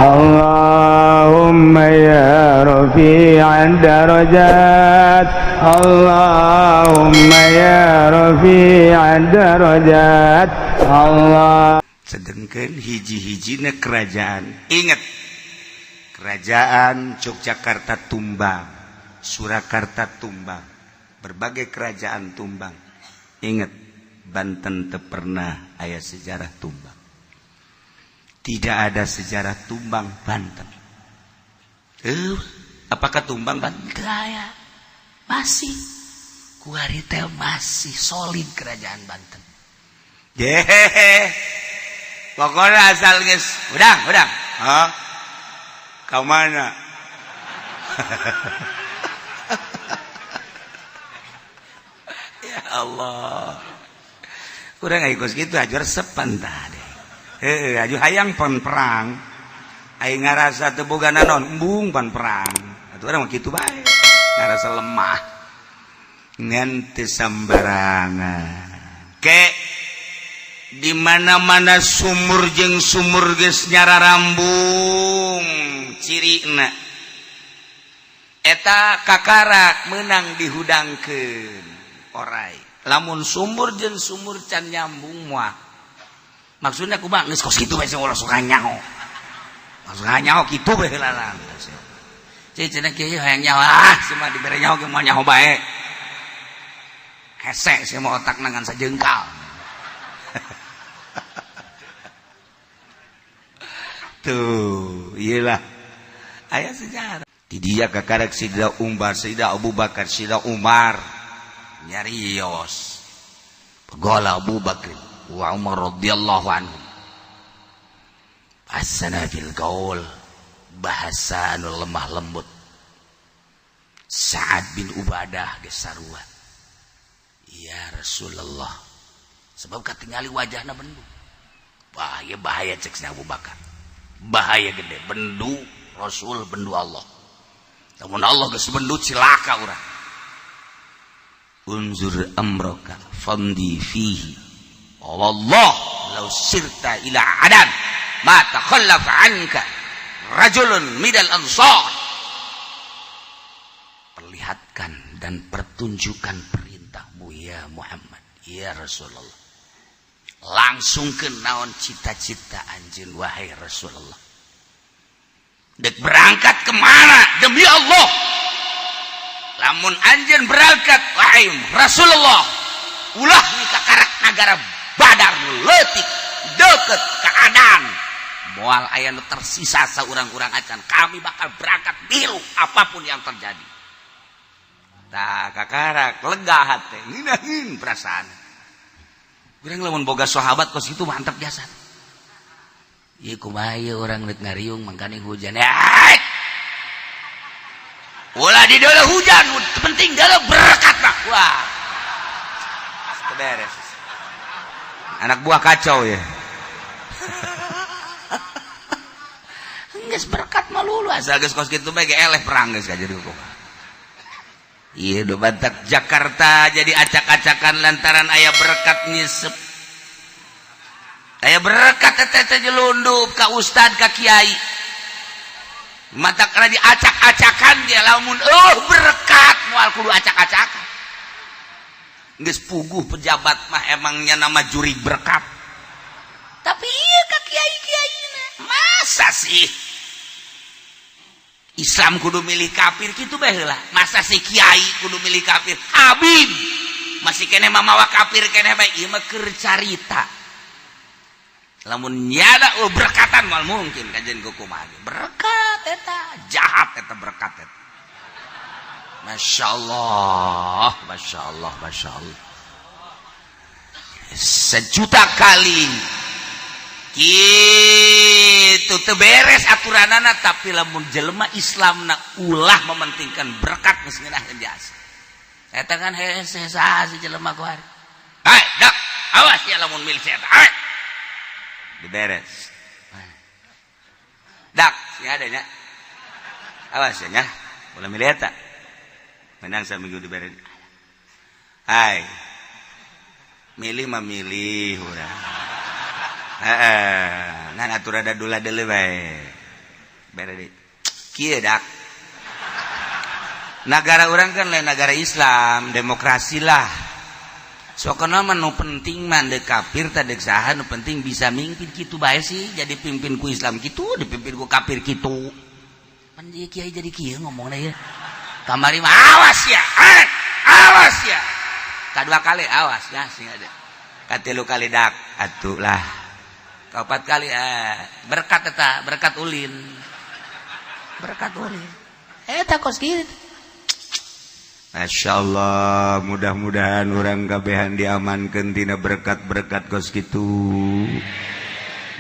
Allahumma ya rafi'ad darajat, Allahumma ya rafi'ad darajat, Allah. Sedengkeun hiji-hijina kerajaan, ingat, kerajaan Yogyakarta tumbang, Surakarta tumbang, berbagai kerajaan tumbang. Ingat, Banten teu pernah aya sejarah tumbang. Tidak ada sejarah tumbang Banten. Apakah tumbang Banten? Aya. Masih kuari teh masih solid kerajaan Banten. Jehehe. Pokoknya asal geus udang, udang. Hah? Ka mana? Ya Allah. Kurang ikut gitu aja resepan tadi. Heeh, aju hayang pan perang. Aing ngarasa teu boga naon, embung pan perang. Atuh urang mah kitu bae. Ngarasa lemah. Ngan teu sambarangan. Ke di mana-mana sumur jeung sumur geus nyararambung cirina eta kakarak menang dihudangkeun orai. Lamun sumur jeung sumur can nyambung moal, maksudnya kumaha? Geus kos kitu bae, ulah suka nyaho, suka nyaho kitu bae heula. Ceu cenah kieu hayang nyaho, ah sia dibere nyaho ge moal nyaho bae, hese sia mah otakna ngan sajengkal. Tuh, iyalah aya sejarah di dia kakarek Sidina Umar, Sidina Abu Bakar, Sidina Umar nyarios. Pegola Abu Bakar wa Umar radhiyallahu anhum, asana fil qaul, bahasa anu lemah lembut. Sa'ad bin Ubadah geus sarua, ya Rasulullah, sebab katingali wajahna bendu, bahaya bahaya. Cek Abu Bakar, bahaya gede bendu Rasul, bendu Allah. Namun Allah geus bendu, cilaka urang. Unzur amraka famdi fihi, wallah law sirta ila adan ma takhallafa anka rajulun minal ansar. Perlihatkan dan pertunjukan perintahmu ya Muhammad, ya Rasulullah. Langsung ke naon cita-cita anjeun wahai Rasulullah, dek berangkat kemana? Demi Allah, lamun anjeun berangkat wahai Rasulullah, ulah kakarak nagara Badar nu leutik deket keadaan, moal aya nu tersisa saurang-urang acan. Kami bakal berangkat biru apapun yang terjadi. Tah, kakarak lega hate, ngeunaheun perasaan. Urang lamun boga sahabat kos itu mantap jasa. Ieu kumaha ieu urang rek ngariung mangkaning hujan. Hai! Ulah di dalam hujan, penting dalam berkat mah. Wah. Beres. Anak buah kacau ya. Geus berkat mah lulu asal geus kos kitu bae ge eleh perang geus ka jadi hukum. Iya, do bantak Jakarta jadi acak-acakan lantaran aya berkat nyisep. Aya berkat teh teh jelundup ka ustad, ka kiai. Mata kana diacak-acakan dia, lamun berkat moal kudu acak-acakan. Geus puguh pejabat mah emangnya nama juri berkat. Tapi iya ka kiai-kiai masa sih Islam kudu milih kafir gitu bae heula. Masa si kiai kudu milih kafir? Habib masih keneh mamawa kafir keneh bae, ieu mah keur carita. Lamun nyada berkatan moal mungkin kajian kumaha. Berkat eta jahat eta berkat eta. Masya Allah, Masya Allah, Masya Allah. Sejuta kali gitu teu beres aturanana, tapi lamun jelema Islam na ulah mementingkan berkat geus ngeunaheun jasa. Eta kan hese saha si jelema kuari. Hai, dak, awas ya lamun milih si eta. Hai. Diberes. Dak, sing ada nya. Awas ya nya. Ulah milih eta. Menang saminggu diberes. Hai. Milih mah milih urang. Heeh, ngan aturan dula deuleu bae. Bere deui. Kieu dak. Negara urang kan lain negara Islam, demokrasi lah. Sokona mah nu penting mah deuk kafir tah deuk saha, nu penting bisa mimpin, kitu bae sih. Jadi pimpin ku Islam kitu, dipimpin ku kafir kitu. Pan ieu kiai jadi kieu ngomongna ya. Kamari mah awas ya. Eh, awas ya. Kadua kali awas ya sing ada. Katilu kali dak atuh lah. Kaopat kali eh, berkat eta, berkat ulin. Berkat ulin. Eta kos kitu. Masya Allah, mudah-mudahan urang kabehan diamankan tina berkat-berkat kos kitu,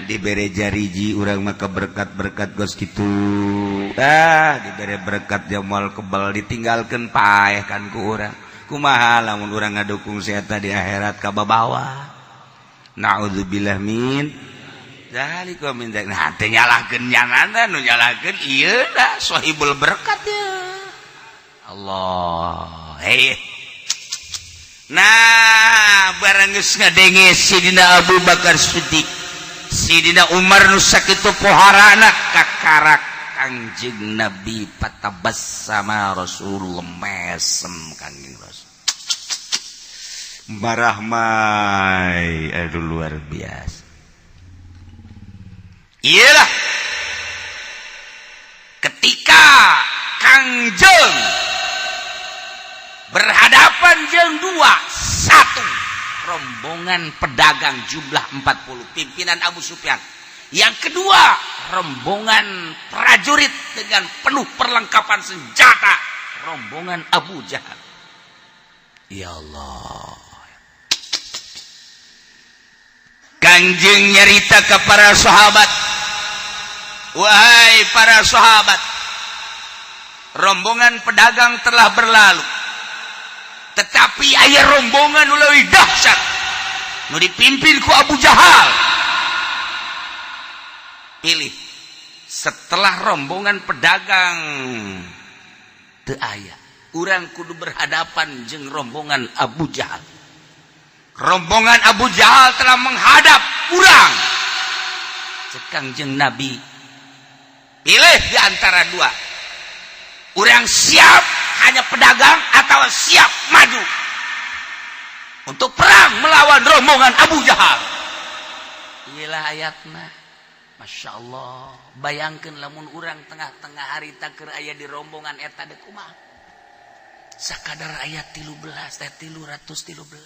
dibere jariji urang maka berkat-berkat kos kitu. Ah, dibere berkat jamal kebal, ditinggalkan paeh kan ku urang. Kumaha lamun urang ngadukung si eta di akhirat kababawa? Naudzubillah min dzalika min dzalik. Nah, teh nyalahkeun nyanana, nu nyalahkeun ieu dah sahibul berkat ya Allah. Hei. Nah, barang geus ngadenge Sidina Abu Bakar Siddiq, Sidina Umar nu sakitu poharana, kakarak Kangjeng Nabi, fatabassama Rasulullah, mesem Kangjeng Rasul. Marahmai, aduh, luar biasa. Iyalah, ketika Kangjeng berhadapan jeng dua, satu rombongan pedagang jumlah 40 pimpinan Abu Sufyan, yang kedua rombongan prajurit dengan penuh perlengkapan senjata, rombongan Abu Jahal. Ya Allah. Kanjeng nyarita ke para sahabat, "Wahai para sahabat, rombongan pedagang telah berlalu, tetapi aya rombongan nu leuwih dahsyat nu dipimpin ku Abu Jahal. Pilih, setelah rombongan pedagang teu aya, urang kudu berhadapan jeung rombongan Abu Jahal. Rombongan Abu Jahal telah menghadap urang." Cek Kangjeng Nabi, "Pilih di antara dua, urang siap hanya pedagang atau siap maju untuk perang melawan rombongan Abu Jahal." Inilah ayatna. Masya Allah, bayangkan lamun urang tengah-tengah harita keur aya di rombongan eta, dek kumaha? Sakadar ayat 13 teh 313,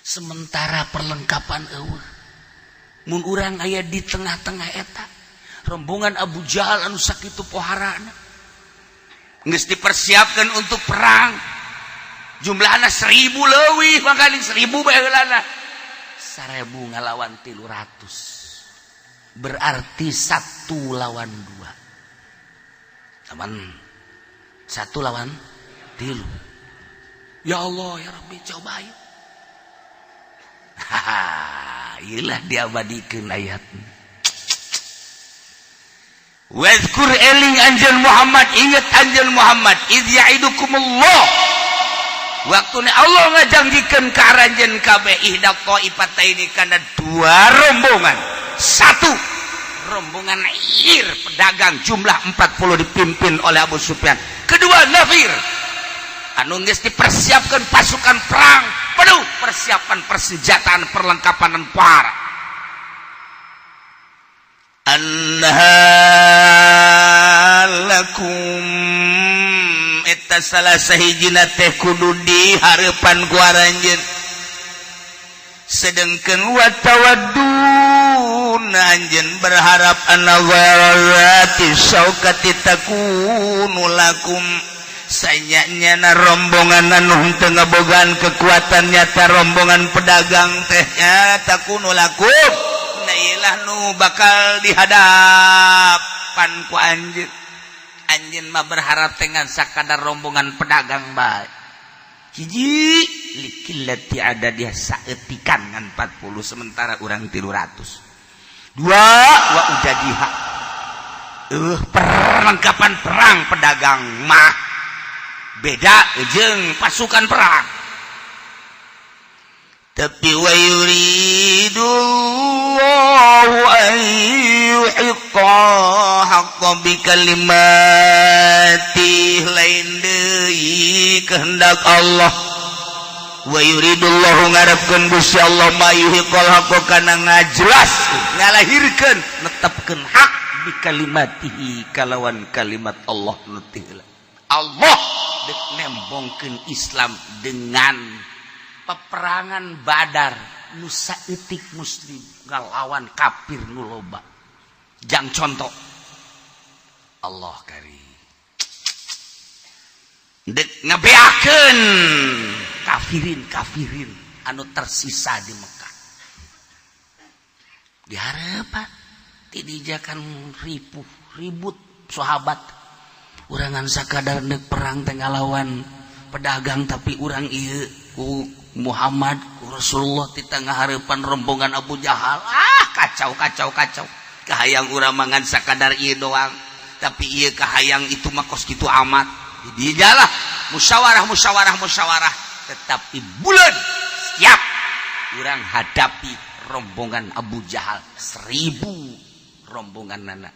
sementara perlengkapan euweuh. Mun urang aya di tengah-tengah eta rombongan Abu Jahal anu sakitu poharana, geus dipersiapkan untuk perang, jumlahna 1.000 leuwih, mangkaling 1.000 bae heulana. 1.000 ngalawan 300, berarti satu lawan dua, teman, satu lawan tilu. Ya Allah, ya Rabbi, coba yuk. Haha, ilah diabadikeun ayat. Wadhkur, eling anjeun Muhammad, ingat anjeun Muhammad, idz ya'idukumullah, waktune Allah ngajanjikeun ka aranjeun kabeh, ihda taifataini, kana dua rombongan. Satu rombongan ir pedagang jumlah 40 dipimpin oleh Abu Sufyan, kedua Nafir anu geus dipersiapkan pasukan perang penuh persiapan persenjataan, perlengkapan, dan para anha lakum. Eta salah sahijina teh kudu di hareupan ku aranjeun, sedengkeun wa tawaddun, anjeun berharap, anna dzati syaukati takunu lakum, sanyanya rombongan anu henteu ngabogaan kekuatan nyata, rombongan pedagang teh nya, takunu lakum, nah nu bakal dihadapan ku anjeun. Anjeun mah berharap dengan sakadar rombongan pedagang bae. Hiji, liqillati ada dia, saeutikan ngan 40, sementara urang 300. Dua, wa ujadiha, perlengkapan perang pedagang mah beda jeung pasukan perang. Tapi wa yuridullahu an yuhiqqa haqqa bi kalimati, lain deui kehendak Allah. Wa yuridullahu, ngarepkeun Gusti Allah, ma yuhiqqal haqqa kana ngajelas, ngalahirkeun, netepkeun hak, bi kalimatihi, kalawan kalimat Allah nu Allah dek nembongkeun Islam dengan peperangan Badar nu saeutik muslim ngalawan kafir nu loba. Jang contoh Allah kari dek ngebeakeun kafirin kafirin anu tersisa di Mekah. Diharap tidijakan ripuh ribut sahabat urangan sakadar dek perang teh ngalawan pedagang, tapi urang ieu ku Muhammad, ku Rasulullah di tengah harapan rombongan Abu Jahal. Ah, kacau kacau kacau. Kahayang urang mangan sakadar ieu doang, tapi ieu kahayang itu mah kos kitu amat. Dijalah musyawarah, musyawarah, musyawarah, tetapi bulan siap urang hadapi rombongan Abu Jahal 1.000 rombongan nana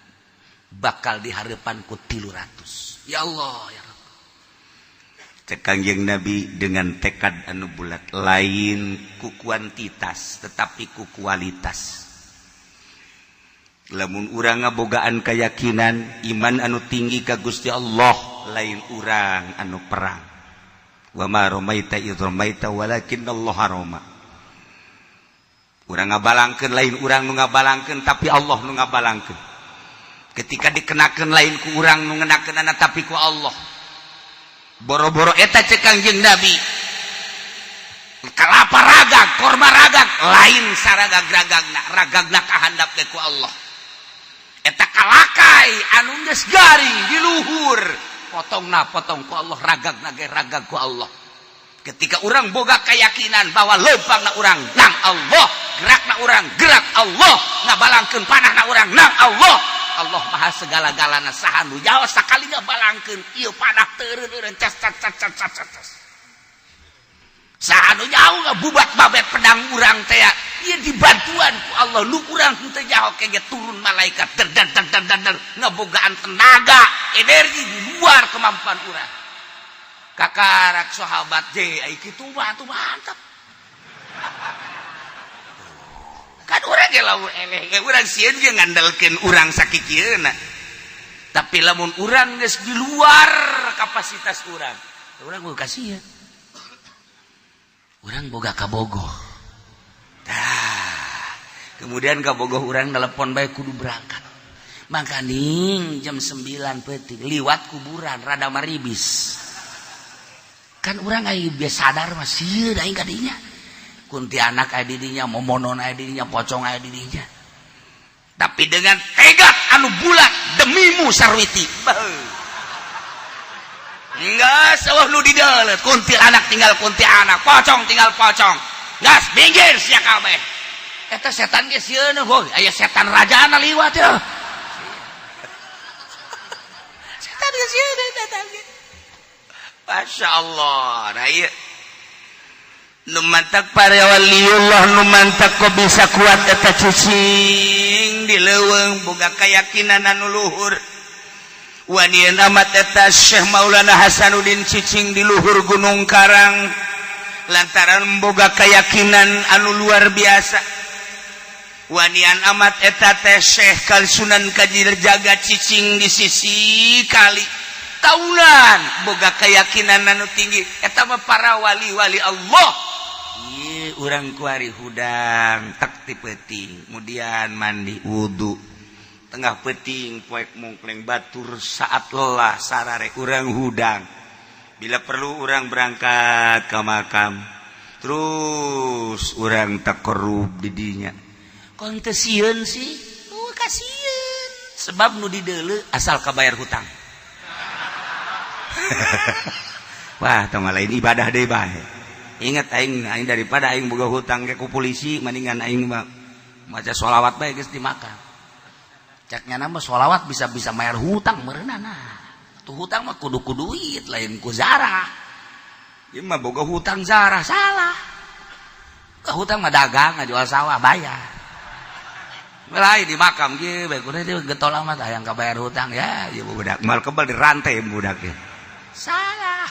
bakal dihadapan ku 300. Ya Allah, ya Rabb. Cek Kangjeng Nabi, dengan tekad anu bulat, lain ku kuantitas tetapi ku kualitas. Lamun urang ngabogaan keyakinan iman anu tinggi ka Gusti Allah, lain urang anu perang. Wa ma ramaita idz ramaita walakin Allah rama. Urang ngabalangkeun, lain urang nu ngabalangkeun, tapi Allah nu ngabalangkeun. Ketika dikenakeun, lain ku urang nu ngenakeunana, tapi ku Allah. Boro-boro eta, cek Kangjeng Nabi, kalapa ragag, korma ragag, lain saragag ragagna, ragagna kahandap ge ku Allah. Eta kalakai anu geus garing di luhur, potongna potong ku Allah, ragagna ge ragag ku Allah. Ketika urang boga keyakinan bahwa lempangna urang nang Allah, gerakna urang gerak Allah, ngabalangkeun panahna urang nang Allah, Allah maha segala-galana. Saha nu jauh sakali ngabalangkeun ieu panah teureun cas cas cas cas cas cas. Saha nu jauh ngabubat babet pedang urang teh, ieu dibantuan ku Allah. Nu urang henteu jauh kege turun malaikat der der der der der, der ngabogaan tenaga energi di luar kemampuan urang. Kakarak sahabat je ai kitu mah atuh mantap kan. Urang ge lamun eleh ge urang sieun ge ngandalkeun urang sakikieuna, tapi lamun urang geus di luar kapasitas urang, urang boga kasieun, urang boga kabogoh. Tah, kemudian kabogoh urang telepon bae kudu berangkat. Makaning jam 9 peuting liwat kuburan rada maribis kan. Urang aya biasa sadar mah sieun aing kadinya, kuntianak aya di dinya, momonon aya di dinya, pocong aya di dinya, tapi dengan tekad anu bulat, demimu Sarwiti. Enggak sawah nu di dalam, kuntilanak tinggal kuntilanak, pocong tinggal pocong, gas minggir sia kabeh. Eta setan ge sieun, heuh, aya setan rajana liwat ya. Setan ge sieun eta ge. Masya Allah. Nah, iya nu mantak para waliullah, nu mantak kok bisa kuat eta cicing di leuweung, boga keyakinan anu luhur. Wanian amat eta Syekh Maulana Hasanuddin cicing di luhur Gunung Karang lantaran boga keyakinan anu luar biasa. Wanian amat eta teh Syekh Kal Sunan Kajir jaga cicing di sisi kali tahunan, boga keyakinan anu tinggi. Eta mah para wali-wali Allah. Ieu urang kuari hudang tak ti peuting, kemudian mandi wudu tengah peuting, poek mungkleng batur saat lelah sarare urang hudang. Bila perlu urang berangkat ke makam, terus urang takorub di dinya. Kon teu sieun sih? Oh, kasieun, sebab nu dideuleu asal kabayar hutang. Wah, tong lain ibadah deui bae. Ingat aing, aing daripada aing boga hutang ke ku polisi, mendingan aing mah maca sholawat bae geus dimakan. Caknya nama sholawat bisa bisa bayar hutang meureunana. Tuh hutang mah kudu ku duit, lain ku zarah. Ieu mah boga hutang zarah salah. Hutang mah dagang, ngajual sawah bayar. Lain di makam ge bae kudu dia getol amat hayang kabayar hutang ya, ieu budak mal kebal dirantai budak ya. Salah.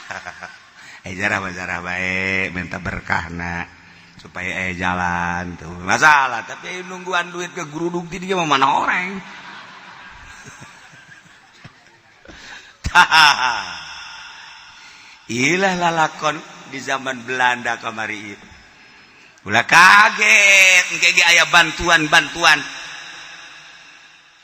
Jarah jarah bae minta berkahna supaya jalan tuh masalah, tapi nungguan duit ke geruduk ti dia mah mana orang. Ilah lalakon di zaman Belanda kamari ieu. Ulah kaget engke ge aya bantuan-bantuan.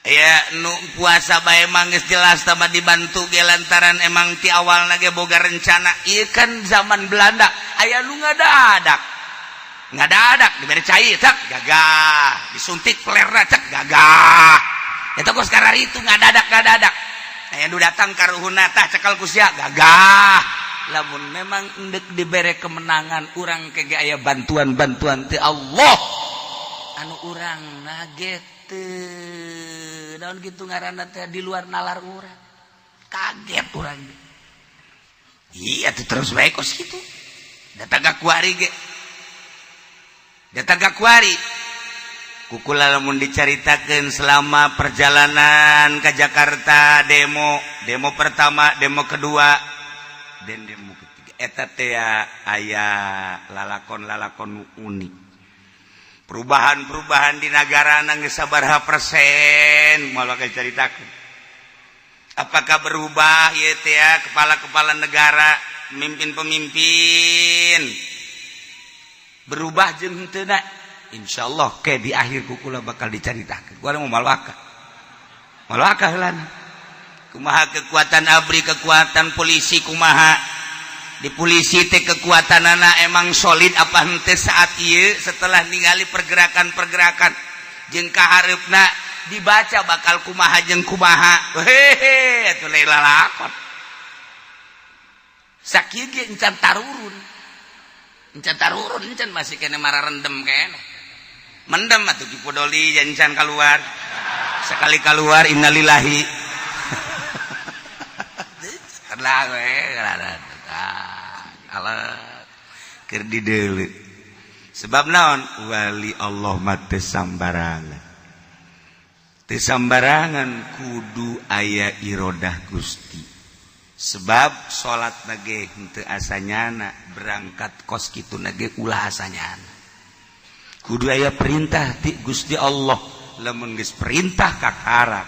Aya nu puasa bae emang geus jelas tama dibantu ge lantaran emang ti awalna ge boga rencana. Ieu kan zaman Belanda aya nu ngadadak. Ngadadak dibere cai cek gagah, disuntik pelerna cek gagah. Eta kos kararitu ngadadak-ngadadak. Aya nu datang karuhunna tah cekal ku sia gagah. Lamun memang endek dibere kemenangan urang ke ge aya bantuan-bantuan ti Allah anu urang naget teu naon kitu ngaranna teh di luar nalar urang kaget urang. Iya tuh terus bae kos kitu datang ka kuari ge, datang ka kuari kukula lamun dicaritakeun selama perjalanan ke Jakarta demo, demo pertama, demo kedua, dan demo ketiga eta teh aya lalakon-lalakon unik, perubahan-perubahan di negara geus sabaraha persen moal bakal caritakeun. Apakah berubah ieu teh kepala-kepala negara, pemimpin-pemimpin berubah jeung henteu na? Insyaallah ke di akhir kukula bakal dicaritakeun. Gua mau malwaka malwaka heulana. Kumaha kekuatan ABRI, kekuatan polisi kumaha, di polisi teh kekuatan anak emang solid apa henteu saat ieu setelah ningali pergerakan-pergerakan jeung kahareupna dibaca bakal kumaha jeung kumaha. Hehehe atuh lain lalakon sakieu ge encan tarurun, encan tarurun, encan masih kene mararendem kene mendem atuh Ki Podoli encan keluar. Sekali keluar innalillahi. Sebab naon wali Allah mah teu sambarangan, teu sambarangan kudu aya irodah Gusti. Sebab salat nage henteu asanyana, berangkat kos kitu nage ulah asanyana, kudu aya perintah ti Gusti Allah. Lamun geus perintah kakarak,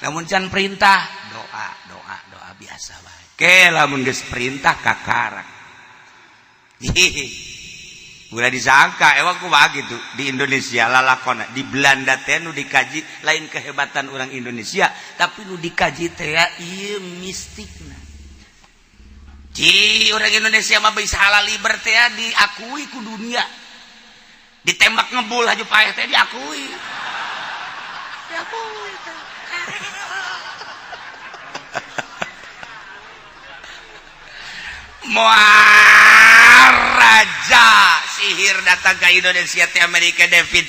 lamun can perintah doa doa doa biasa bae. Ke lamun geus perintah kakarak. Ulah disangka emang kumaha gitu di Indonesia lalakona. Di Belanda teh nu dikaji lain kehebatan orang Indonesia, tapi nu dikaji teh ieu mistikna. Ci orang Indonesia mah bisa halal liber teh diakui ku dunia. Ditembak ngebul aja paeh teh diakui. Diakui. Moal raja sihir datang ke Indonesia teh Amerika David.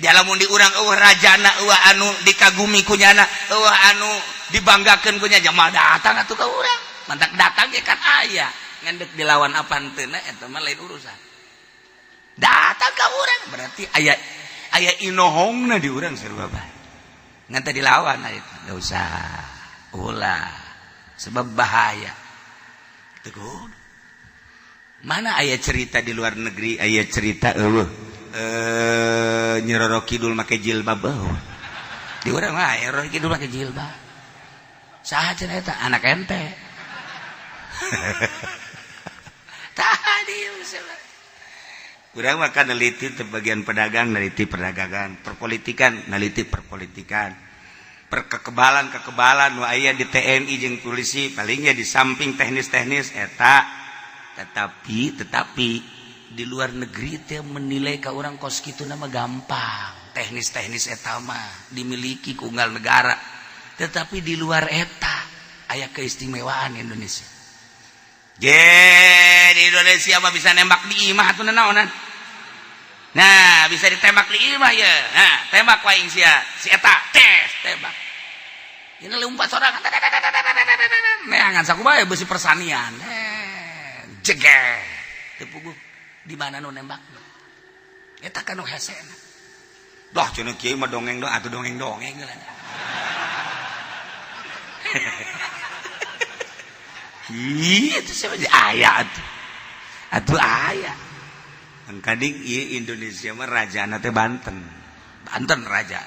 Lamun di urang eueuh rajana, eueuh anu dikagumi kunyana, eueuh anu dibanggakeun kunya, jamaah datang atuh ka urang. Mantak datang ge kan aya ngendek dilawan apa henteu eta mah lain urusan. Datang ka urang berarti aya aya inohongna di urang sarua bae. Ngan teh dilawan aya enggak usah. Ulah sebab bahaya. Teguh. Mana aya cerita di luar negeri, aya cerita eueuh Nyi Roro Kidul make jilbab eueuh. Di urang mah aya Roro Kidul make jilbab. Saha cenah eta? Anak ente. Tah dieu urang mah kan neliti teh bagian pedagang, neliti perdagangan, perpolitikan, neliti perpolitikan. Perkekebalan-kekebalan nu aya di TNI jeung polisi palingnya di samping teknis-teknis eta. Tetapi di luar negeri teh menilai ka urang kos kitu nama gampang, teknis-teknis eta mah dimiliki ku unggal negara. Tetapi di luar eta aya keistimewaan Indonesia. Ge di Indonesia mah bisa nembak di imah atuh naonan. Nah, bisa ditembak di imah ya. Nah, tembak wae sia. Si eta tes tembak. Ini lompat sorangan. Neangan sakumaha besi persanian. Jeger. Teu puguh. Di mana nu nembak? Eta kan nu hesena. Dah cenah kiai mah dongeng dong atuh dongeng-dongeng lah. Ih, itu siapa aya atuh. Atuh aya. Engkading ieu Indonesia mah rajana teh Banten. Banten raja.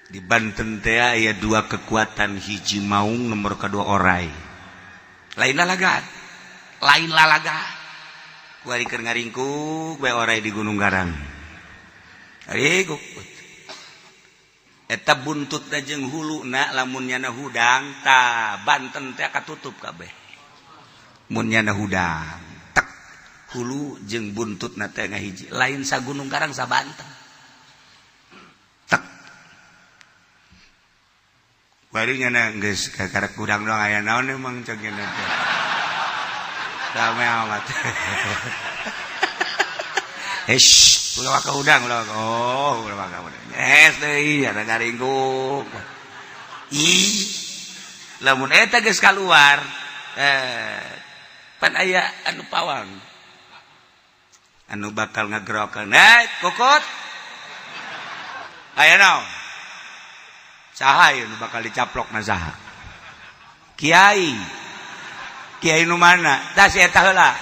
Di Banten teh aya dua kekuatan, hiji maung nomor kedua orai. Lain lalaga. Lain lalaga. Kuari keur ngaringkuk bae orai di Gunung Garang. Ngaringkuk. Eta buntutna jeung huluna lamun nyana hudang ta Banten teh katutup kabeh. Mun nyana hudang tek hulu jeung buntutna teh ngahiji lain sa Gunung Karang sa Banten. Tek. Bari nyana geus kakarek hudang doang aya naon emang cek nyana teh. Rame amat. Eish, ulah ka hudang ulah ka. Oh, ulah ka hudang. Es deui ada ngaringkuk. Ih. Lamun eta geus kaluar, pan aya anu pawang. Anu bakal ngagerokeun. Eh, kokot. Aya naon? Saha ieu nu bakal dicaplok na saha? Kiai. Kiai nu mana? Tah si eta heula.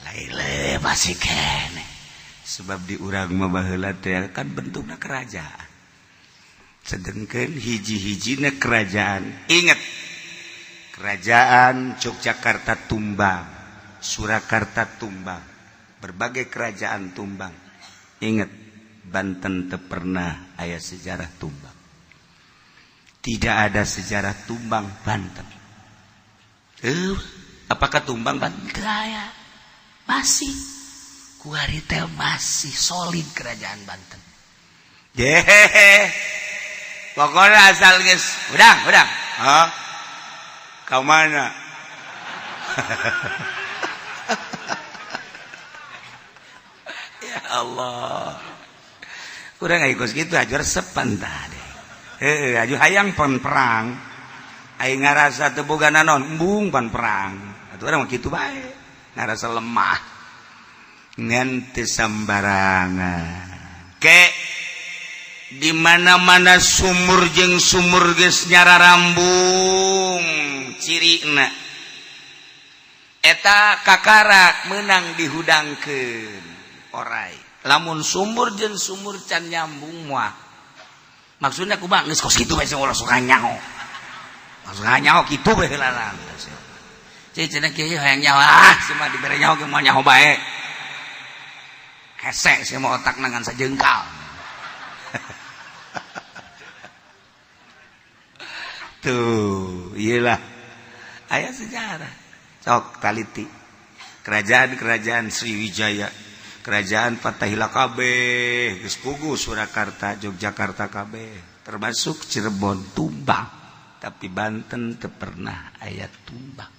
Laile masih kene. Sebab di urang mah baheula teh kan bentukna kerajaan. Sedengkeun hiji-hijina kerajaan. Ingat, kerajaan Yogyakarta tumbang, Surakarta tumbang, berbagai kerajaan tumbang. Ingat, Banten teu pernah aya sejarah tumbang. Tidak ada sejarah tumbang Banten. Apakah tumbang Banten? Aya. Masih. Kuari teh masih solid kerajaan Banten. Jehehe. Pokoknya asal geus hudang, hudang. Hah? Ka mana? Ya Allah. Kurang ikut gitu aja resep tadi. Heeh, aju hayang pan perang. Aing ngarasa teu boga naon, embung pan perang. Atuh urang mah kitu bae. Ngarasa lemah. Ngan teu sambarangan. Ke di mana-mana sumur jeung sumur geus nyararambung cirina. Eta kakarak meunang dihudangkeun orai. Lamun sumur jeung sumur can nyambung moal. Maksudnya kumaha geus kos kitu bae ulah suka nyaho. Suka nyaho kitu bae heula. Ceu cenah kieu hayang nyaho ah sia dibere nyaho ge moal nyaho bae. Hese sia mah otakna ngan sajengkal. Tuh, iyalah. Aya sejarah. Sok taliti. Kerajaan-kerajaan Sriwijaya, kerajaan Fatahila kabeh, geus puguh Surakarta, Yogyakarta kabeh, termasuk Cirebon tumbang. Tapi Banten teu pernah aya tumbang.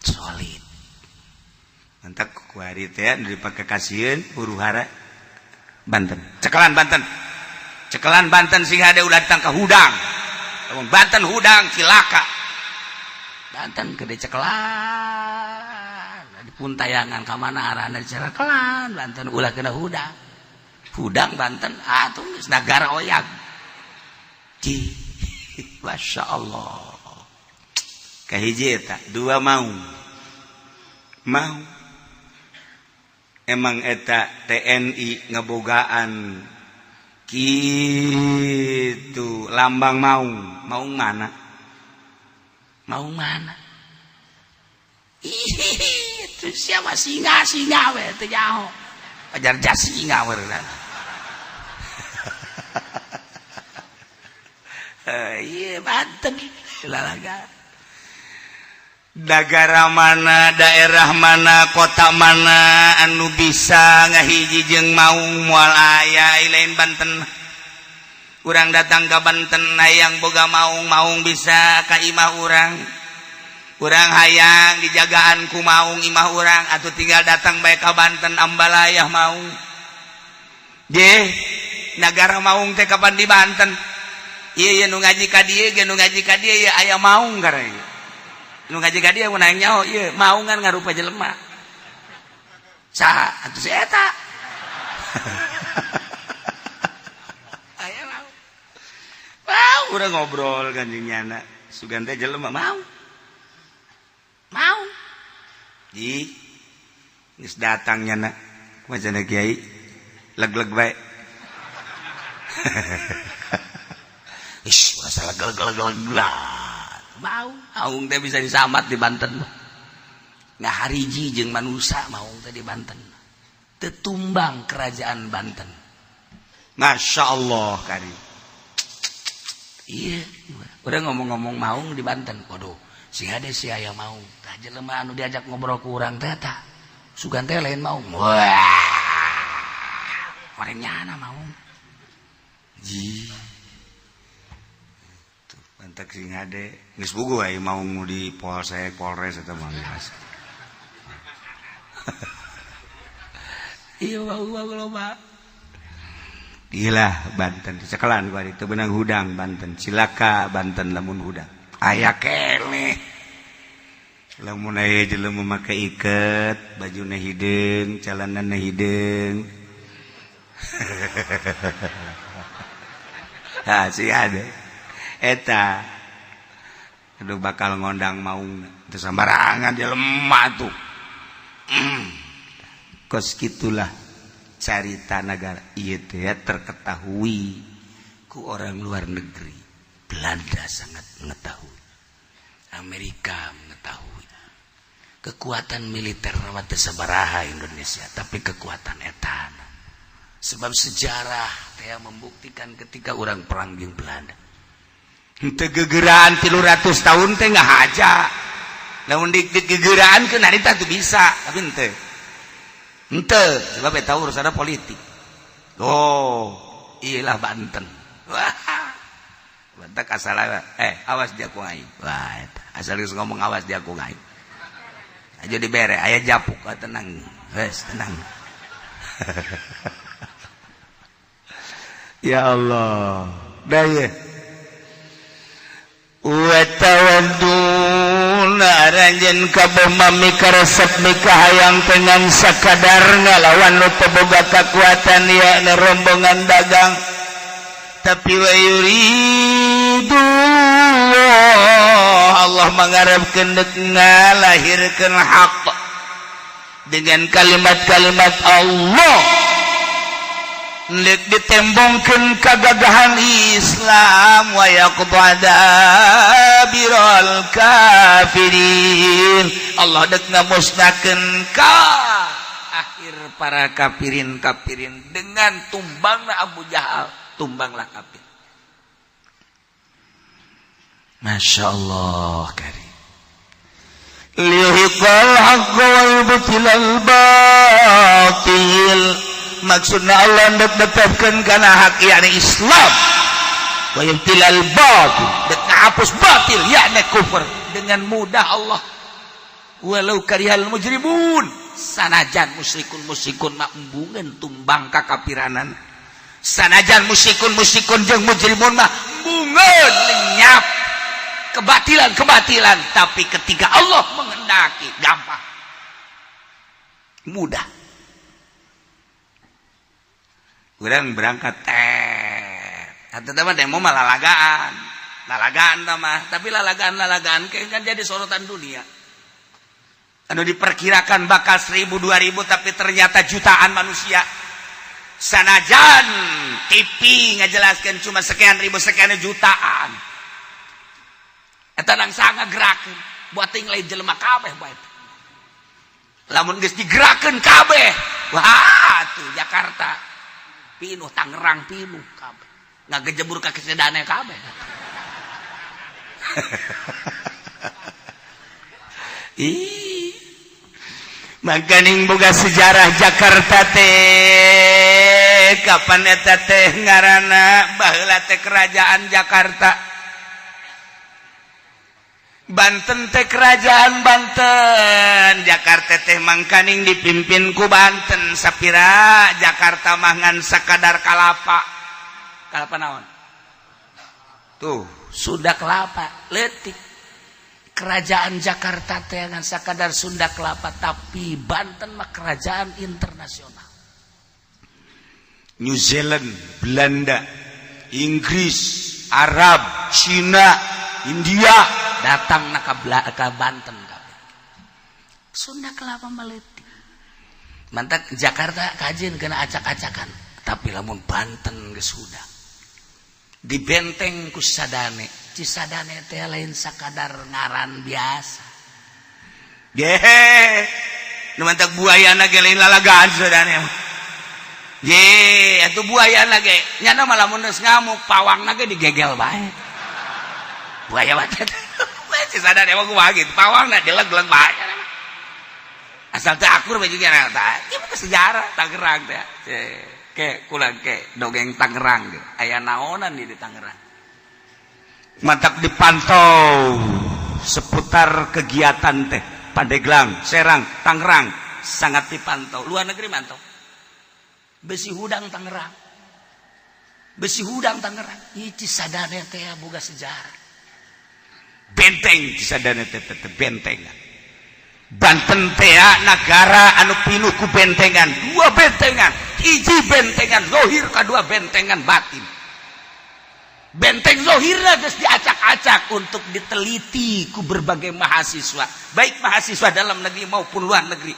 Solid. Mantak kuari teh nu dipake kasieun huru hara Banten. Cekelan Banten. Cekelan Banten sing hade ulah datang ka hudang. Lamun Banten hudang cilaka. Banten gede cekelan. Pun tayangan ka mana arahna dicekelan Banten ulah kena hudang. Hudang Banten atuh geus nagara oyag. Ci, Masya Allah. Kahiji eta, dua mau. Mau. Emang eta TNI ngebogaan kitu lambang maung. Maung mana? Maung mana? Ih, itu siapa singa singa we teu nyaho. Ajar jasinga we. Iya Banten lalaga. Negara mana, daerah mana, kota mana anu bisa ngahiji jeung maung moal aya lain Banten. Urang datang ka Banten hayang boga maung, maung bisa ka imah urang. Urang hayang dijagaan ku maung imah urang atuh tinggal datang bae ka Banten ambalayah maung. Je, nagara maung teh kapan di Banten? Ieu nu ngaji ka dieu ge nu ngaji ka dieu aya maung karena. Nu ngaji ka dia mun hayang nyaho ieu maungan ngarupa jelema. Saha atuh si eta? Aya mau. Mau urang ngobrol kan jeung nyana. Sugan teh jelema mau. Mau. Di geus datang nyana. Kumaha cenah kiai? Leg-leg bae. Ish, rasa leg-leg-leg. Mau, aung teh bisa disamat di Banten. Ngahariji jeung manusia maung teh di Banten. Tetumbang kerajaan Banten. Masya Allah kari. Iya, udah ngomong-ngomong maung di Banten. Waduh, si hade si aya maung. Tah jelema anu diajak ngobrol ku urang teh tah. Sugan teh lain maung. Wah. Orang nyana maung. Ji. Tuh, pantak sing hade. Geus bugu aya maung di Polsek, Polres eta mah biasa. Iya maung loba. Gila Banten dicekelan ku itu benang hudang Banten cilaka Banten lamun hudang aya keneh lamun aya jelema make iket bajuna hideung calanana hideung. Ha si ade eta aduh bakal ngondang maung teu sambarangan jelema tuh. Kos kitulah carita negara ieu teh terketahui ku orang luar negeri. Belanda sangat mengetahui, Amerika mengetahui kekuatan militer mah teu sabaraha Indonesia, tapi kekuatan etana. Sebab sejarah teh membuktikan ketika orang perang jeung Belanda henteu gegeraan 300 tahun teh ngahaja. Lamun digegeraan keun harita teu bisa, tapi henteu. Ente, sebab eta urusanna politik. Oh, iyalah Banten. Wah. Banten asal awas dia ku aing. Wah, eta asal geus ngomong awas dia ku aing. Aja dibere, aya japuk, tenang. Wes, tenang. Ya Allah. Dah ye. Wa tawadduna aranjeun kabeh mami karesep mikahayang dengan sakadar ngalawan nu teu boga kakuatan ya rombongan dagang tapi wa yuridu Allah mangarepkeun deuk ngalahirkeun hak dengan kalimat-kalimat Allah nek ditembongkeun kagagahan Islam wa yaqbada biral kafirin. Allah dek ngamusnahkeun ka akhir para kafirin-kafirin dengan tumbangna Abu Jahal, tumbanglah kafir. Masya Allah karim. Liyuhiqal haqq wa yubtilal batil. Maksudna Allah dek netepkeun kana hak yakni Islam wa yubtilal batil, dek ngahapus batil yakni kufur dengan mudah Allah. Walau karihal mujrimun, sanajan musyrikun musyrikun mah embungeun tumbang kakapiranan, sanajan musyrikun musyrikun jeung mujrimun mah embungeun lenyap kebatilan-kebatilan, tapi ketika Allah menghendaki gampang mudah. Urang berangkat atau mah demo mah lalagaan, lalagaan mah, tapi lalagaan-lalagaan kan jadi sorotan dunia. Anu diperkirakan bakal 1000 2000 tapi ternyata jutaan manusia. Sanajan TV ngajelaskan cuma sekian ribu sekian jutaan. Eta nang sanga gerakeun buat ting lain jelema kabeh bae. Lamun geus digerakeun kabeh, wah tuh Jakarta pinuh, Tangerang pinuh kabeh. Ngagejebur ka kesedana kabeh. Ih. Makaning boga sejarah Jakarta teh kapan eta teh ngaranna baheula teh kerajaan Jakarta. Banten teh kerajaan Banten, Jakarta teh mangkaning dipimpin ku Banten sapira Jakarta mah ngan sakadar kalapa. Kalapa naon? Tuh, sudah kelapa leutik. Kerajaan Jakarta teh ngan sakadar Sunda Kelapa, tapi Banten mah kerajaan internasional. New Zealand, Belanda, Inggris, Arab, Cina, India datang na ka Banten kabeh. Sunda Kelapa meletik. Mantak Jakarta kajin kena acak-acakan, tapi lamun Banten geus hudang. Di benteng ku Cisadane, Cisadane teh lain sakadar ngaran biasa. Gehe, nu mantak buayana ge lain lalagaan Cisadane. Ye, atuh buayana ge nyana mah lamun geus ngamuk pawangna ge digegel bae. Buaya mah teh. Cisadane mah kumaha kitu, pawangna dileg-leg bae. Asal teh akur bae juga tah. Ieu mah sejarah Tangerang teh. Ke kulang ke dongeng Tangerang ge. Aya naonan di Tangerang. Mantap dipantau seputar kegiatan teh Pandeglang, Serang, Tangerang sangat dipantau. Luar negeri mantau. Besi hudang Tangerang. Besi hudang Tangerang. Ieu Cisadane teh boga sejarah. Benteng Cisadane teh teh bentengan. Banten teh nagara anu pinuh ku bentengan, dua bentengan, hiji bentengan zohir kadua bentengan batin. Benteng zohirna geus diacak-acak untuk diteliti ku berbagai mahasiswa, baik mahasiswa dalam negeri maupun luar negeri,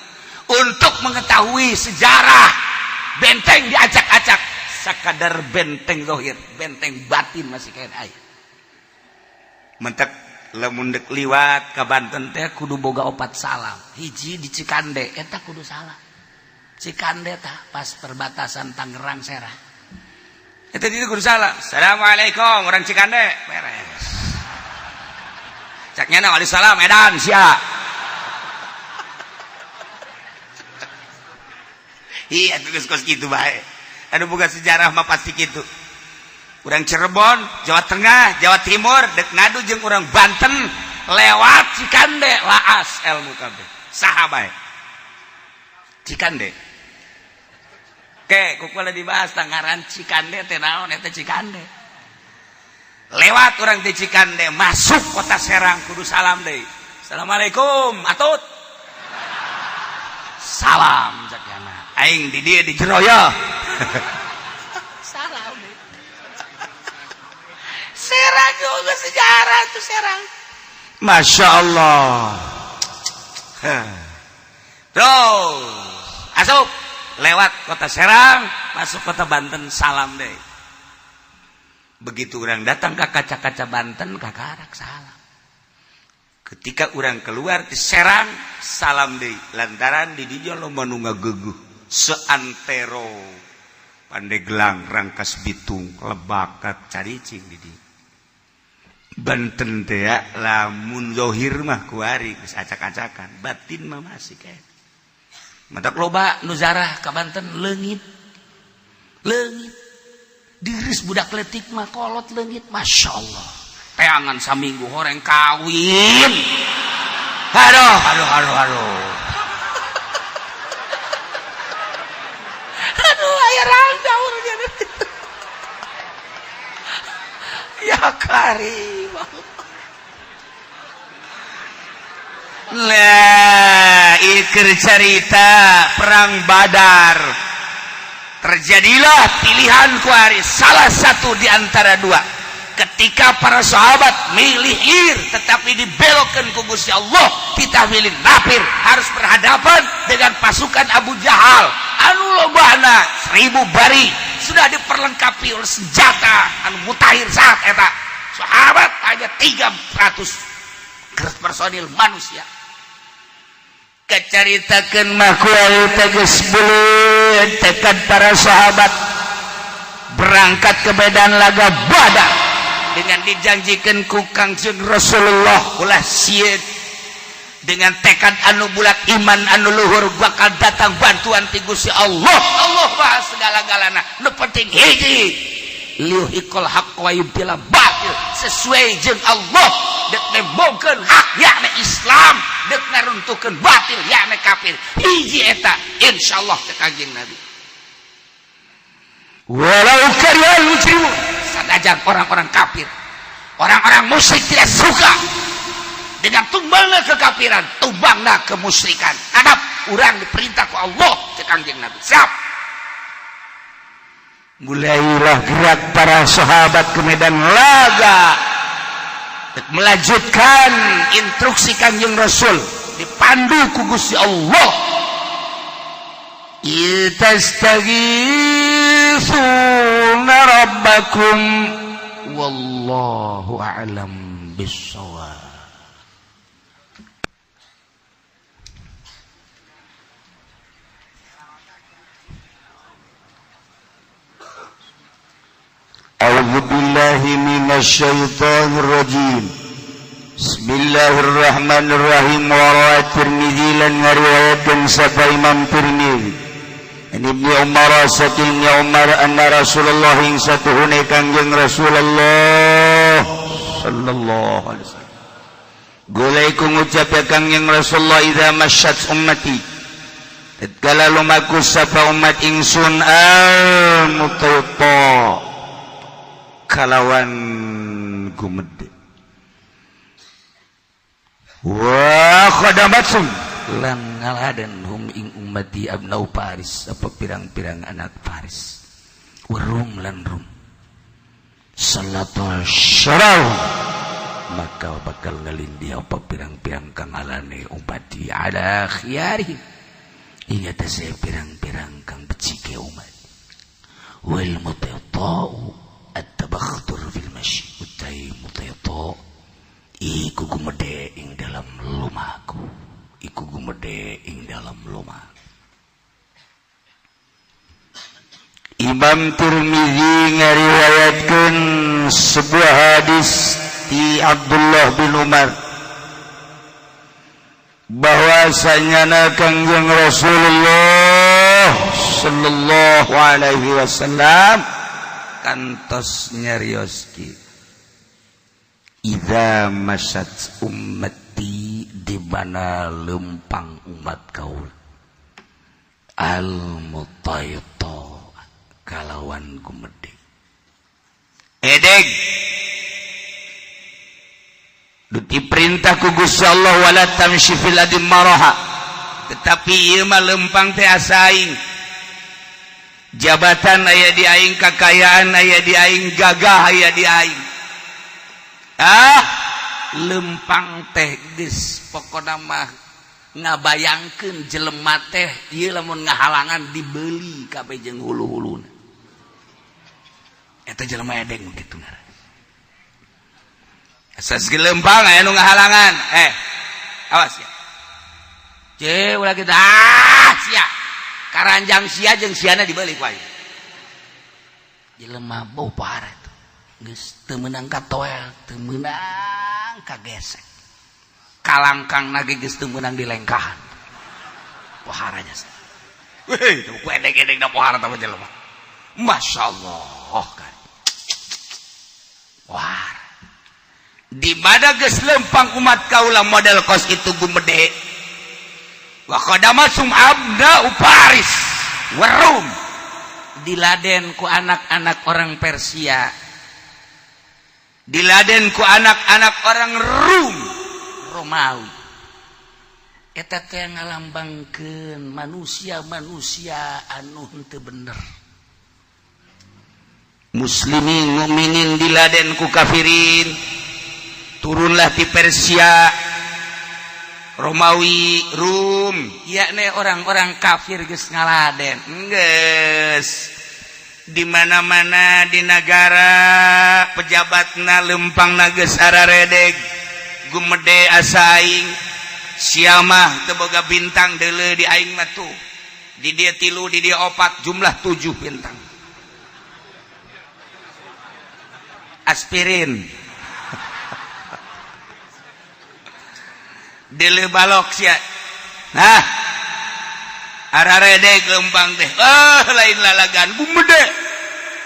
untuk mengetahui sejarah benteng diacak-acak. Sakadar benteng zohir, benteng batin masih kayak aya. Mentek lamun dek liwat ka Banten teh kudu boga opat salam. Hiji di Cikande eta kudu salam. Cikande tah pas perbatasan Tangerang Serang. Eta itu kudu salam. Assalamualaikum orang Cikande. Beres. Cak nyana waalaikumsalam edan sia. Iya geus kos kitu bae. Anu boga sejarah mah pasti kitu. Urang Cirebon, Jawa Tengah, Jawa Timur dek ngadu jeung urang Banten lewat Cikande laas ilmu kabeh. Saha bae? Cikande. Ke ku kula dibahas tangaran Cikande teh naon eta Cikande. Lewat urang di Cikande masuk kota Serang kudu salam deui. Assalamualaikum atut. Salam cak yana. Aing di dieu di jero ya. Salam. Serang juga sejarah tuh Serang. Masya Allah. Terus asup lewat kota Serang masuk kota Banten salam deh. Begitu orang datang ke kaca-kaca Banten kakarak salam. Ketika orang keluar di Serang salam deh. Lantaran di dinya loba nu ngageugeuh seantero Pandeglang, Rangkas Bitung, Lebakat, caricing di dieu. Banten teh lamun zohir mah kuari geus acak-acakan, batin mah masih kayak. Matak loba nu zarah ka Banten leungit. Leungit. Diris budak leutik mah kolot leungit, Masya Allah. Teangan saminggu horeng kawin. Aduh, aduh, aduh, aduh. Aduh, aya rangda urang. Ya karim. Lah, iker cerita perang Badar. Terjadilah pilihan kuari salah satu di antara dua. Ketika para sahabat milih ir tetapi dibelokkan ku Gusti Allah, kita milih nafir, harus berhadapan dengan pasukan Abu Jahal anu lobana 1000 bari sudah diperlengkapi oleh senjata anu mutakhir saat eta. Sahabat hanya 300 personil manusia. Kecaritakeun mah kuari teh geus beuleut tekad para sahabat berangkat ke medan laga Badar dengan dijanjikan ku Kangjeng Rasulullah ulah sieun, dengan tekad anu bulat iman anu luhur bakal datang bantuan ti Gusti Allah. Allah bahas segala-galana, nu penting hiji liyuhiqqal haqq wa yubtila batil, sesuai jeung Allah dek nembongkeun hak yakni Islam, dek ngaruntuhkeun batil yakni kafir. Hiji eta insyaallah teh Kangjeng Nabi. Walau karihal mujrimun, sanajan orang-orang kafir, orang-orang musyrik tidak suka Dengan tumbangna kekafiran, tumbangna kemusyrikan. Hadap, urang diperintah ku Allah, cek Kangjeng Nabi. Siap. Mulailah gerak para sahabat ke medan laga melanjutkan instruksi Kanjeng Rasul, dipandu ku Gusti Allah. Istaghitsuna rabbakum, wallahu a'lam bissawab. أعوذ بالله من الشيطان الرجيم. بسم الله الرحمن الرحيم. وروى الترمذي lan ngariwayatkeun sapa Imam Tirmizi an Ibnu Umar, saking Ibnu Umar, anna Rasulullah, ing satuhune Kangjeng Rasulullah sallallahu alaihi wasallam, Gulai ku ngucap ya Kangjeng Rasulullah, idza masyat ummati, tatkala lumaku sapa umat ingsun, al mutawta, kalawan gumede, wa khadamatsum, lan ngaladen, hum ing ummati, abnau Paris, apa pirang-pirang anak Paris, warum lan Rum, salatul syarau, maka bakal ngalindi apa pirang-pirang kang alane ummati ala khiyarihim, ing atase pirang-pirang kang becike umat. Wal mutayta'u at-tabakhtur fil masyi, utai mutayta iku gumede ing dalam lumaku, iku gumede ing dalam lumaku. Imam Tirmizi ngariwayatkeun sebuah hadis di Abdullah bin Umar bahwasanya Kangjeng Rasulullah sallallahu alaihi wasallam kantos nyarioski, idza masat ummati, di mana lempang umat kaul, al mutayta, kalawan gumede edeg, diperintah ku Gusti Allah, wala tamshi fil ardi maraha. Tetapi ieu mah lempang teh asa aing, jabatan aya di aing, kakayaan aya di aing, gagah aya di aing. Ah, lempang teh geus pokona mah ngabayangkeun jelema teh ieu lamun ngahalangan dibeli kabeh jeung hulu-huluna. Eta jelema edeng kitu ngaran. Asas lempang aya nu ngahalangan, eh, awas ya. Ce, ulah kita, ah, sia karanjang sia jeung siana dibeli ku aing. Jelema bau parah tuh geus teu meunang katoel, teu meunang kagesek, kalangkang nage geus teu meunang dilengkahan poharanya. Weh, ku edeng-edeng da pohara tah jelema. Masya Allah kan. Wah, di mana geus lempang umat kaula model kos itu gumede, wa khadamasum abna Paris warum, diladen ku anak-anak orang Persia, diladen ku anak-anak orang Rum, Romawi. Eta teh ngalambangkeun manusia-manusia anu henteu bener. Muslimin mukminin diladen ku kafirin, turunlah di Persia, Romawi, Rum, yakni orang-orang kafir geus ngaladen. Geus di mana-mana di negara pejabatna lempang geus araredeg, gumede, asa aing, sia mah teu boga bintang, deuleu di aing mah tuh, di dia tilu, di dia opat, jumlah 7 bintang. Aspirin deuleu balok sia. Nah, araredeg lempang teh, oh, lain lalagan, gumede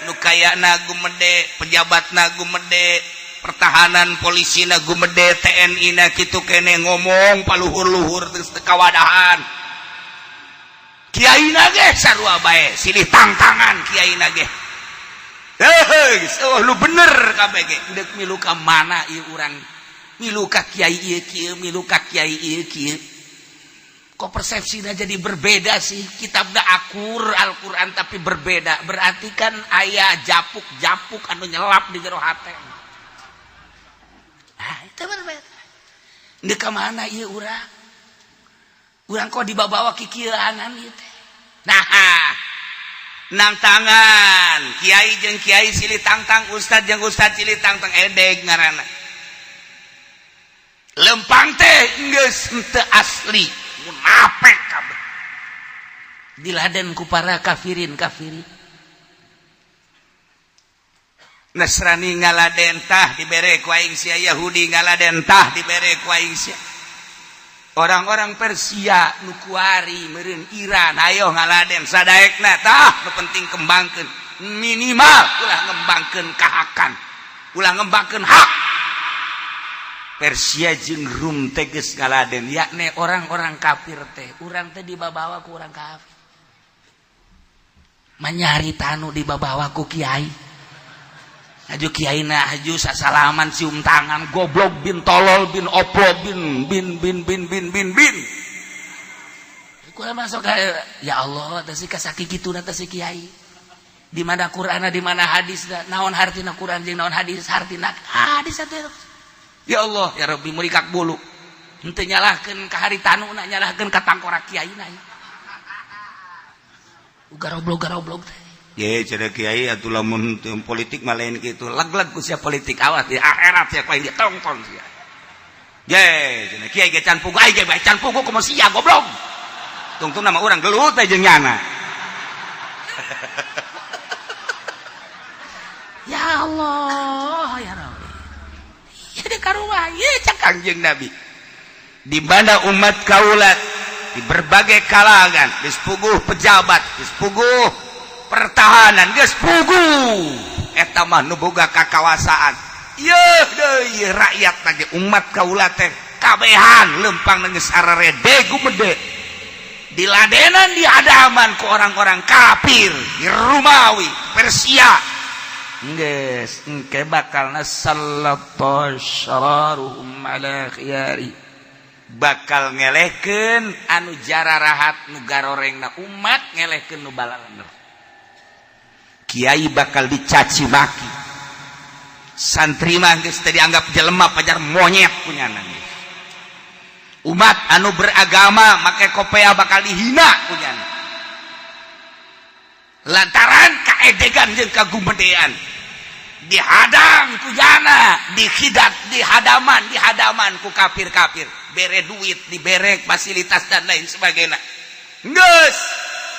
nu kayana gumede, pejabatna gumede, pertahanan polisina gumede, TNI na kitu kene, ngomong paluhur-luhur geus teu kawadahan. Kiai na ge sarua bae, silih tangtangan kiai na ge. Heuh, oh, lu bener kabeh ge, deuk milu ka mana ieu urang. Milu ka kiai ieu kieu, milu ka kiai ieu kieu. Kok persepsinya jadi berbeda sih? Kitabna akur Al-Quran, tapi berbeda. Berarti kan aya japuk-japuk anu nyelap di jero hate. Nah, itu berbeda. Ndek ka mana ieu urang? Urang kok dibawa kikieuanan ieu teh? Nah, nang tangan kiai jeung kiai silih tangtang, ustad jeung ustad silih tangtang, edeg ngaranna. Lempang teh geus henteu asli, munafik kabeh. Diladen ku para kafirin kafirin. Nasrani ngaladen, tah dibere ku aing sia. Yahudi ngaladen, tah dibere ku aing sia. Orang-orang Persia nu kuari meureun Iran, ayo ngaladen sadaekna. Tah, nu penting kembangkeun, minimal ulah ngembangkeun kahakan, ulah ngembangkeun hak. Persia jeung Rum teh geus ngaladen, yakni orang-orang kafir teh. Urang teh dibabawa ku orang kafir, manyari tanu dibabawa ku kiai. Haju kiai na, haju sasalaman, cium tangan, goblok bin tolol bin oplo bin bin bin bin bin bin bin. Kurang masuk ya Allah teh si kasaki kitu teh si kiai. Di mana Qur'ana, di mana hadis? Naon hartina Quran jeung naon hadis? Hartina hadis atuh. Ya Allah ya Rabbi, murikak bulu. Henteu nyalahkeun ka haritanu, na nyalahkeun ka tangkorak kiai na. Garoblog garoblog teh. Ye, cenah kiai atuh lamun politik mah lain kitu. Leg-leg ku sia politik, awas di akhirat sia ku aing ditongton sia. Ye, cenah kiai ge can puguh, aing ge bae can puguh, kumaha sia goblok. Tungtung nama urang gelut teh jeung nyana. Ya Allah ya Rabbi. Ya di karuah ye cak Kangjeng Nabi. Di mana umat kaulat di berbagai kalangan geus puguh pejabat, geus puguh pertahanan, geus puguh eta mah nu boga kakawasaan. Yeuh deui rakyat lagi umat kaula teh kabehan lempang geus ararede gumede, diladenan, dihadaman ku orang-orang kafir di Rumawi, Persia. Geus engke bakal nasallatasyaruhum ala khiyari, bakal ngelehkeun anu jararahat, nu garorengna umat, ngelehkeun nu balalener. Kiai bakal dicaci maki, santri mah geus teu dianggap jelema, pajar monyet punyana. Umat anu beragama make kopea bakal dihina punyana, lantaran kaedegan jeung kagumedean. Dihadang ku jana, dihidat, dihadaman dihadaman ku kafir-kafir, bere duit, dibere fasilitas dan lain sebagainya. Geus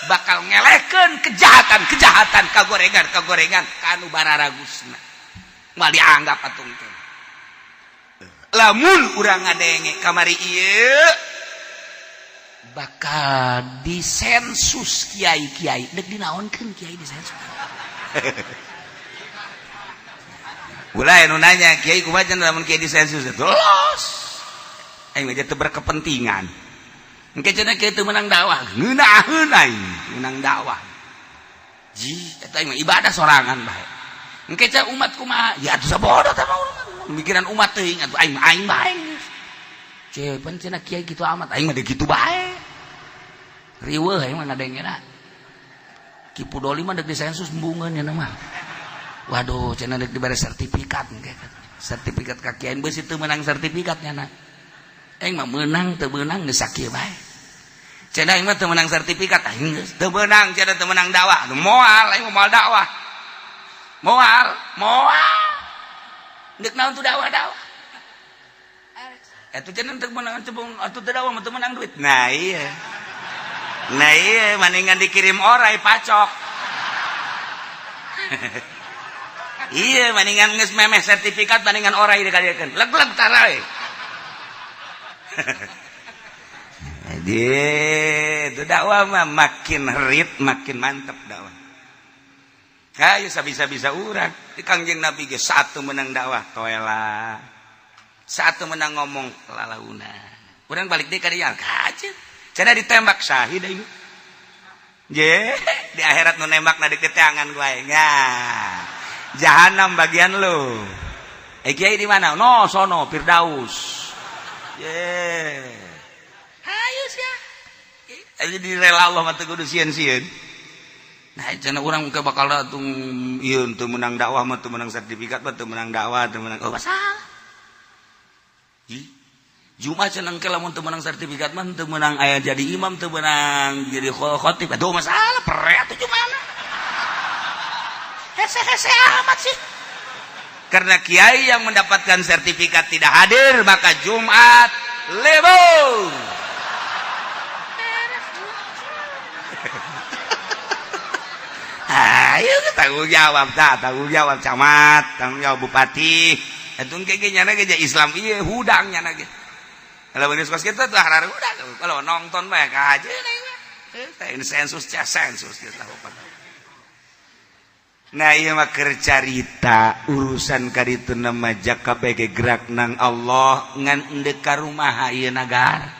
bakal ngelehkeun kejahatan-kejahatan, kagorengan-kagorengan ka anu bararagusna, moal dianggap atung teh. Lamun urang ngadenge kamari ieu bakal disensus kiai-kiai, dek dinaonkeun kiai disensus? Ulah nu nanya, kiai kumaha cenah lamun kiai disensus? Terus aing mah teu berkepentingan. Engke cenah kiai teu meunang dakwah, ngeunaheun aing meunang dakwah. Ji, eta aing mah ibadah sorangan bae. Engke cenah umat kumaha? Ya atuh sabodo teh mah mikiran umat teuing atuh, aing aing bae. Cepen cenah kiai kitu amat, aing mah kitu bae. Riweuh aing mah ngadengena. Ki Pudoli mah dek disensus embungeun nya mah. Waduh, cenah dek dibere sertifikat engke. Sertifikat kakian beusi teu meunang sertifikat nya na. Aing mah meunang teu meunang geus sakieu bae. Cenah aing mah teu meunang sertifikat, aing geus teu meunang cenah, teu meunang dakwah. Moal aing mah moal dakwah. Moal, moal. Deuk naon tuh dakwah-dakwah? Eta cenah teu meunang cebong atuh teu dakwah mah teu meunang duit. Nah iya. Nah iya, mendingan dikirim orai pacok. Iya, mendingan geus memeh sertifikat, mendingan orai dikadiekeun. Leg-leg tarai. Jadi itu dakwah mah makin herit makin mantep dakwah. Kayu sabisa-bisa urang di Kangjeng Nabi ge satu menang dakwah toela. Satu menang ngomong lalauna. Urang balik deui ka dieu kaceut. Cenah ditembak syahid aing. Je, di akhirat nu nembak na dek teangan gue. Nah, jahanam bagian lu. Eh, kiai di mana? No, sono Firdaus. Ye. Hayu sia. Jadi rela Allah mah teu kudu sieun-sieun. Nah, cenah urang ke bakal atuh ieu teu meunang dakwah mah, teu meunang sertifikat mah, teu meunang dakwah, teu meunang. Oh, masalah. Ih. Jumat cenah ke lamun teu meunang sertifikat mah teu meunang aya jadi imam, teu meunang jadi khatib. Aduh, masalah pere atuh Jumat. Hese-hese amat sih. Karena kiai yang mendapatkan sertifikat tidak hadir, maka Jumat libur. Ayo tanggung jawab, tak tanggung jawab camat, tanggung jawab bupati. Itu kayak nyana ge Islam ieu hudang nyana ge. Kalau benis kos kita tuh harar hudang. Kalau nonton bae ka aja ini sensus sensus gitu. Nah, ieu mah keur carita urusan kaditu nama jaka bege gerak nang Allah ngan endek ka rumaha ieu nagara.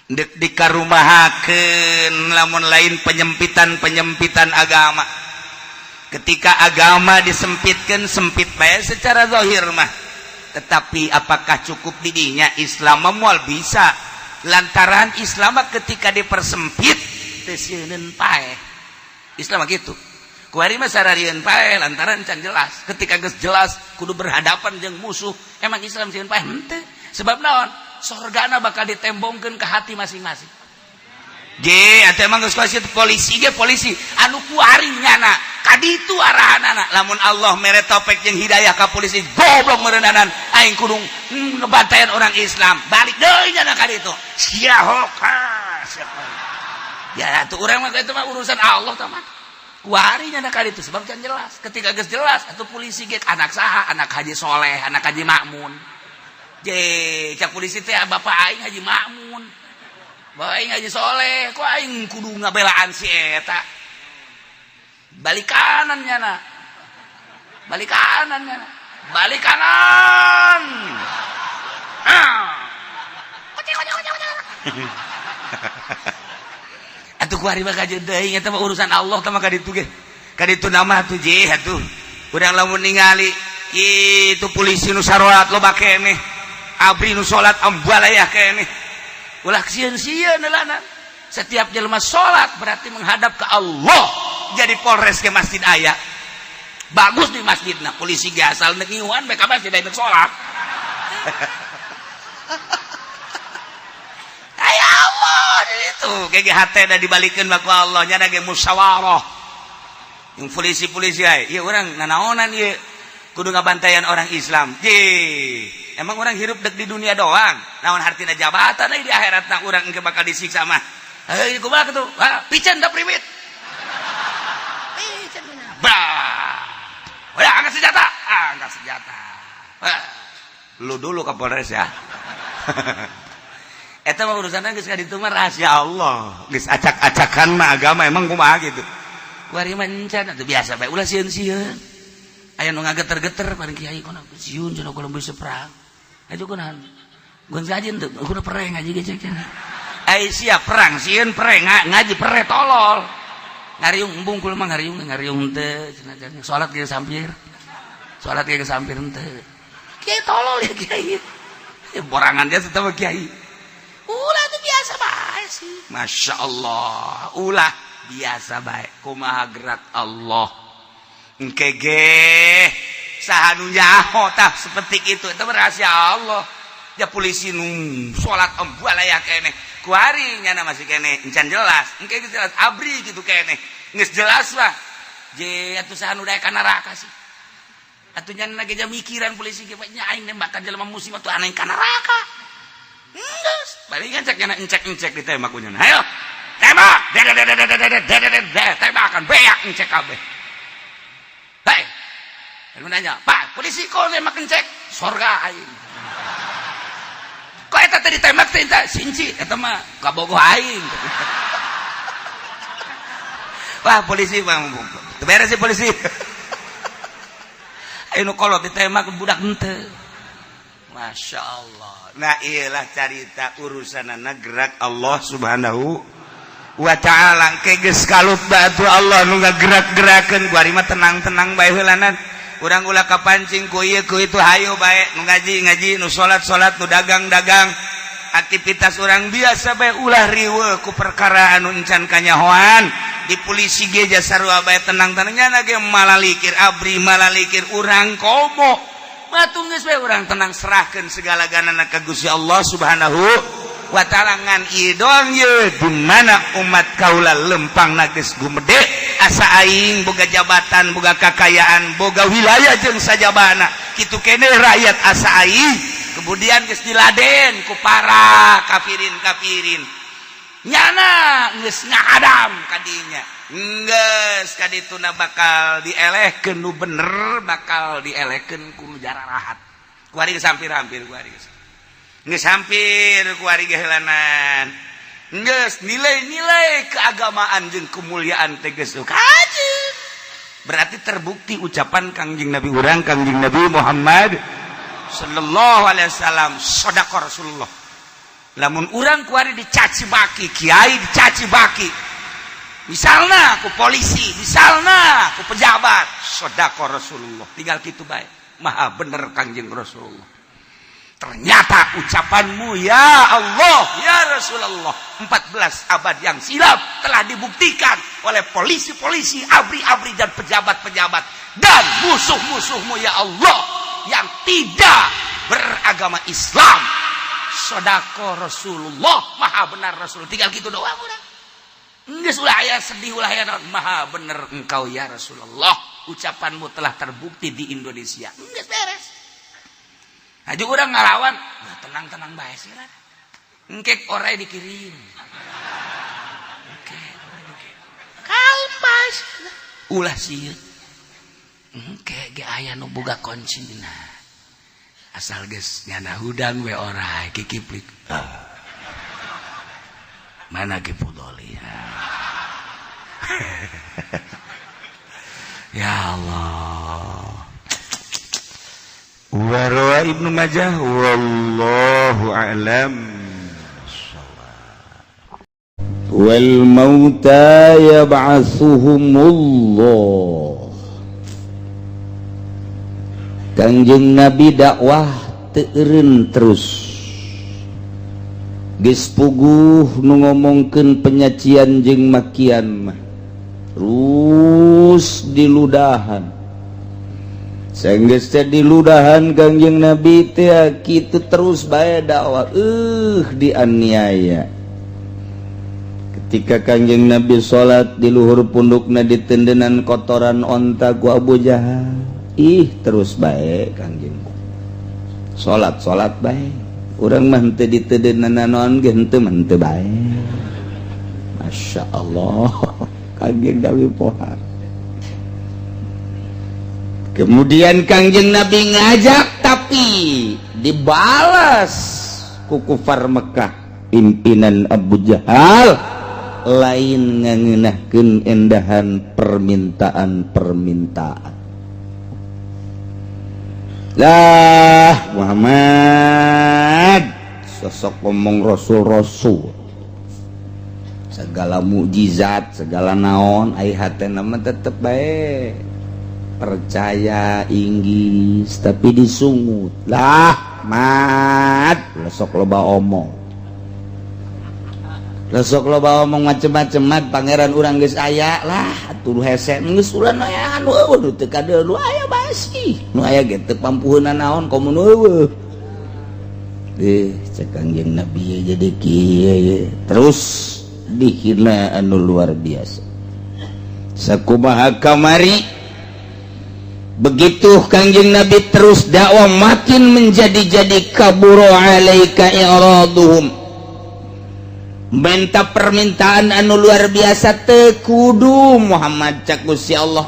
Endek dikarumahakeun lamun lain penyempitan-penyempitan agama. Ketika agama disempitkan, sempit bae secara zahir mah. Tetapi apakah cukup didinya Islam moal bisa, lantaran Islam mah ketika dipersempit teu sieun paeh. Islam mah gitu. Kuari mah sararieun paeh lantaran can jelas. Ketika geus jelas kudu berhadapan jeung musuh, emang Islam sieun paeh henteu. Sebab naon? Sorgana bakal ditembongkeun ke hati masing-masing. Ge, atuh emang geus polisi ge polisi anu kuari nyana kaditu arahanana. Lamun Allah mere topek jeung hidayah ka polisi goblok meureunanan aing kudu ngebantayan orang Islam. Balik deui nyana kaditu. Sia hoka. Ya atuh urang mah itu mah urusan Allah tah mah. Kuari nyana kaditu sebab can jelas. Ketika geus jelas atuh polisi ge anak saha? Anak Haji Soleh, anak Haji Makmun. Je, cak polisi teh bapak aing Haji Makmun. Bapak aing Haji Soleh, kok aing kudu ngabelaan si eta. Balik kanan nyana. Balik kanan nyana. Balik kanan. Ah. Kocek kocek kocek kocek. Atuh kuari mah kajeun deui eta mah urusan Allah tah mah kaditu ge. Kaditu nama atuh je atuh. Urang lamun ningali kitu polisi nu sarolat loba keneh. Abri nu salat ambalayah keneh. Ulah sieun-sieun heulana. Setiap jelema salat berarti menghadap ke Allah. Jadi Polres ke masjid aya. Bagus di masjidna, polisi ge asal neuk ngiuhan bae ka masjid aya salat. Ay Allah itu GGHT dah dibalikeun mah ku Allah nya ge musyawarah. Yang polisi-polisi ai, ieu urang nanaonan ieu kudu ngabantayan orang Islam. Ye, emang orang hirup dek di dunia doang. Naon hartina jabatan di akhirat na urang engke bakal disiksa mah. Heuh, kumaha kitu? Ha, piceun da priwit. Piceun. Bah. Udah angkat senjata, angkat senjata. Bah. Lu dulu ke Polres ya. Eta mah urusanna geus kaditu mah rahasia Allah. Geus acak-acakan mah agama emang kumaha gitu. Kuari mah encan atuh biasa bae ulah sieun-sieun. Aya nu ngageter-geter paling kiai kono sieun cenah kalau bisa perang. Ayo kunaon? Gun ngaji teu, kudu perang ngaji ge cek cenah. Ai sia perang sieun perang ngaji pere tolol. Ngariung embung kula mah ngariung ngariung teu cenah salat ge sampir. Salat ge sampir teu. Kiai tolol ya kiai. Ya borangan dia tetep kiai. Ulah tuh biasa bae sih. Masya Allah. Ulah biasa bae. Kumaha gerak Allah. Engke ge saha nu nyaho tah seperti itu. Itu rahasia Allah. Ya polisi nu salat embalaya keneh. Kuari nyana masih keneh encan jelas. Engke geus jelas abri gitu keneh. Geus jelas mah. Je atuh saha nu daek ka neraka sih. Atuh nyana ge mikiran polisi ge nya aing nembakan jelema muslim atuh aneh ka neraka. Enggeus, palingan cek nyana encek-encek ditembak ku nyana. Ayo, tembak. Tembakan beak encek kabeh. Hei. Lalu nanya, "Pak, polisi kok nembak encek?" Sorga aing. Kok eta teh ditembak teh eta sinci eta mah kabogoh aing. Wah, polisi bang, teu beres sih polisi. Ayo nu kolot ditembak budak henteu. Masya Allah. Nah iyalah carita urusan gerak Allah Subhanahu wa ta'ala. Ke geus kalut batu Allah nu ngagerak-gerakeun kuari mah tenang-tenang bae heulanan. Urang ulah kapancing ku ieu ku itu. Hayu bae nu ngaji ngaji, nu salat salat, nu dagang dagang, aktivitas urang biasa bae. Ulah riweuh ku perkara anu encan kanyahoan. Di polisi ge sarua bae, tenang-tenangnya ge malalikir ABRI, malalikir urang. Komo batu geus bae urang tenang, serahkeun segala ganana ka Gusti Allah Subhanahu wa Ta'ala. Ngan ieu doang ye, di mana umat kaula lempang geus gumede, asa aing boga jabatan, boga kakayaan, boga wilayah jeung sajabana kitu kene rakyat asa aing. Kemudian geus diladen ku para kafirin kafirin, nyana geus ngahadam kadinya, geus kadituna bakal dielehkeun nu bener, bakal dielehkeun ku nu jararahat. Kuari geus hampir-hampir, kuari geus geus hampir, kuari gehelanan geus nilai-nilai keagamaan jeung kemuliaan teh geus kaji. Berarti terbukti ucapan Kangjeng Nabi urang, Kangjeng Nabi Muhammad sallallahu alaihi wasallam, shodaqo Rasulullah. Lamun urang kuari dicaci maki kiai, dicaci maki misalnya ku polisi, misalnya ku pejabat, shodaqo Rasulullah, tinggal gitu bae, maha bener Kangjeng Rasulullah. Ternyata ucapanmu, ya Allah, ya Rasulullah, 14 abad yang silam telah dibuktikan oleh polisi-polisi, ABRI-ABRI dan pejabat-pejabat dan musuh-musuhmu, ya Allah, yang tidak beragama Islam. Shodaqo Rasulullah, maha benar Rasul. Tinggal gitu doang udah. Geus, ulah aya sedih, ulah aya naon. Maha bener engkau, ya Rasulullah. Ucapanmu telah terbukti di Indonesia. Geus beres. Haji urang ngalawan, nah, tenang-tenang bae sih lah. Engkek orai dikirim. Engkek orai dikirim. Kalem bae. Ulah sieun. Engke ge aya nu boga kuncina. Asal geus nyana hudang we orai kikiplik. Ah. Mana Ki Pudoli? Ya Allah. Warwa Ibnu Majah, wallahu a'lam. Wal mauta yab'atsuhumullah. Kangjeng Nabi dakwah teu eureun, terus geus puguh nu ngomongkeun penyacian jeung makian mah terus diludahan. Sanggeus teh diludahan Kangjeng Nabi teh kitu, terus bae dakwah, dianiaya. Ketika Kangjeng Nabi salat, di luhur pundukna ditendenan kotoran onta ku Abu Jahal. Ih, terus bae Kangjeng salat, salat bae. Urang mah henteu ditendenan naon ge, henteu mah henteu bae. Masya Allah, Kangjeng Nabi pohar. Kemudian Kangjeng Nabi ngajak, tapi dibalas ku kufar Mekah pimpinan Abu Jahal, lain ngangeunahkeun endahan permintaan-permintaan lah. Muhammad sosok ngomong rasul-rasul, segala mukjizat, segala naon, ai hatena mah tetep bae percaya Inggris, tapi disungut lah. Mat, sok loba omong, sok loba omong macem-macem. Mat, pangeran urang geus aya lah atuh, hese geus ulah aya anu eueuh nu teu kadeul, nu aya basi, nu aya ge teu pampuheuna naon, komo nu eueuh. Eh, cek Kangjeng Nabi jadi kieu ye. Terus dihina anu luar biasa. Sakumaha kamari, begitu Kangjeng Nabi terus dakwah makin menjadi-jadi, kaburo alaika i'raduhum, minta permintaan anu luar biasa. Teu kudu, Muhammad, cak Gusti Allah.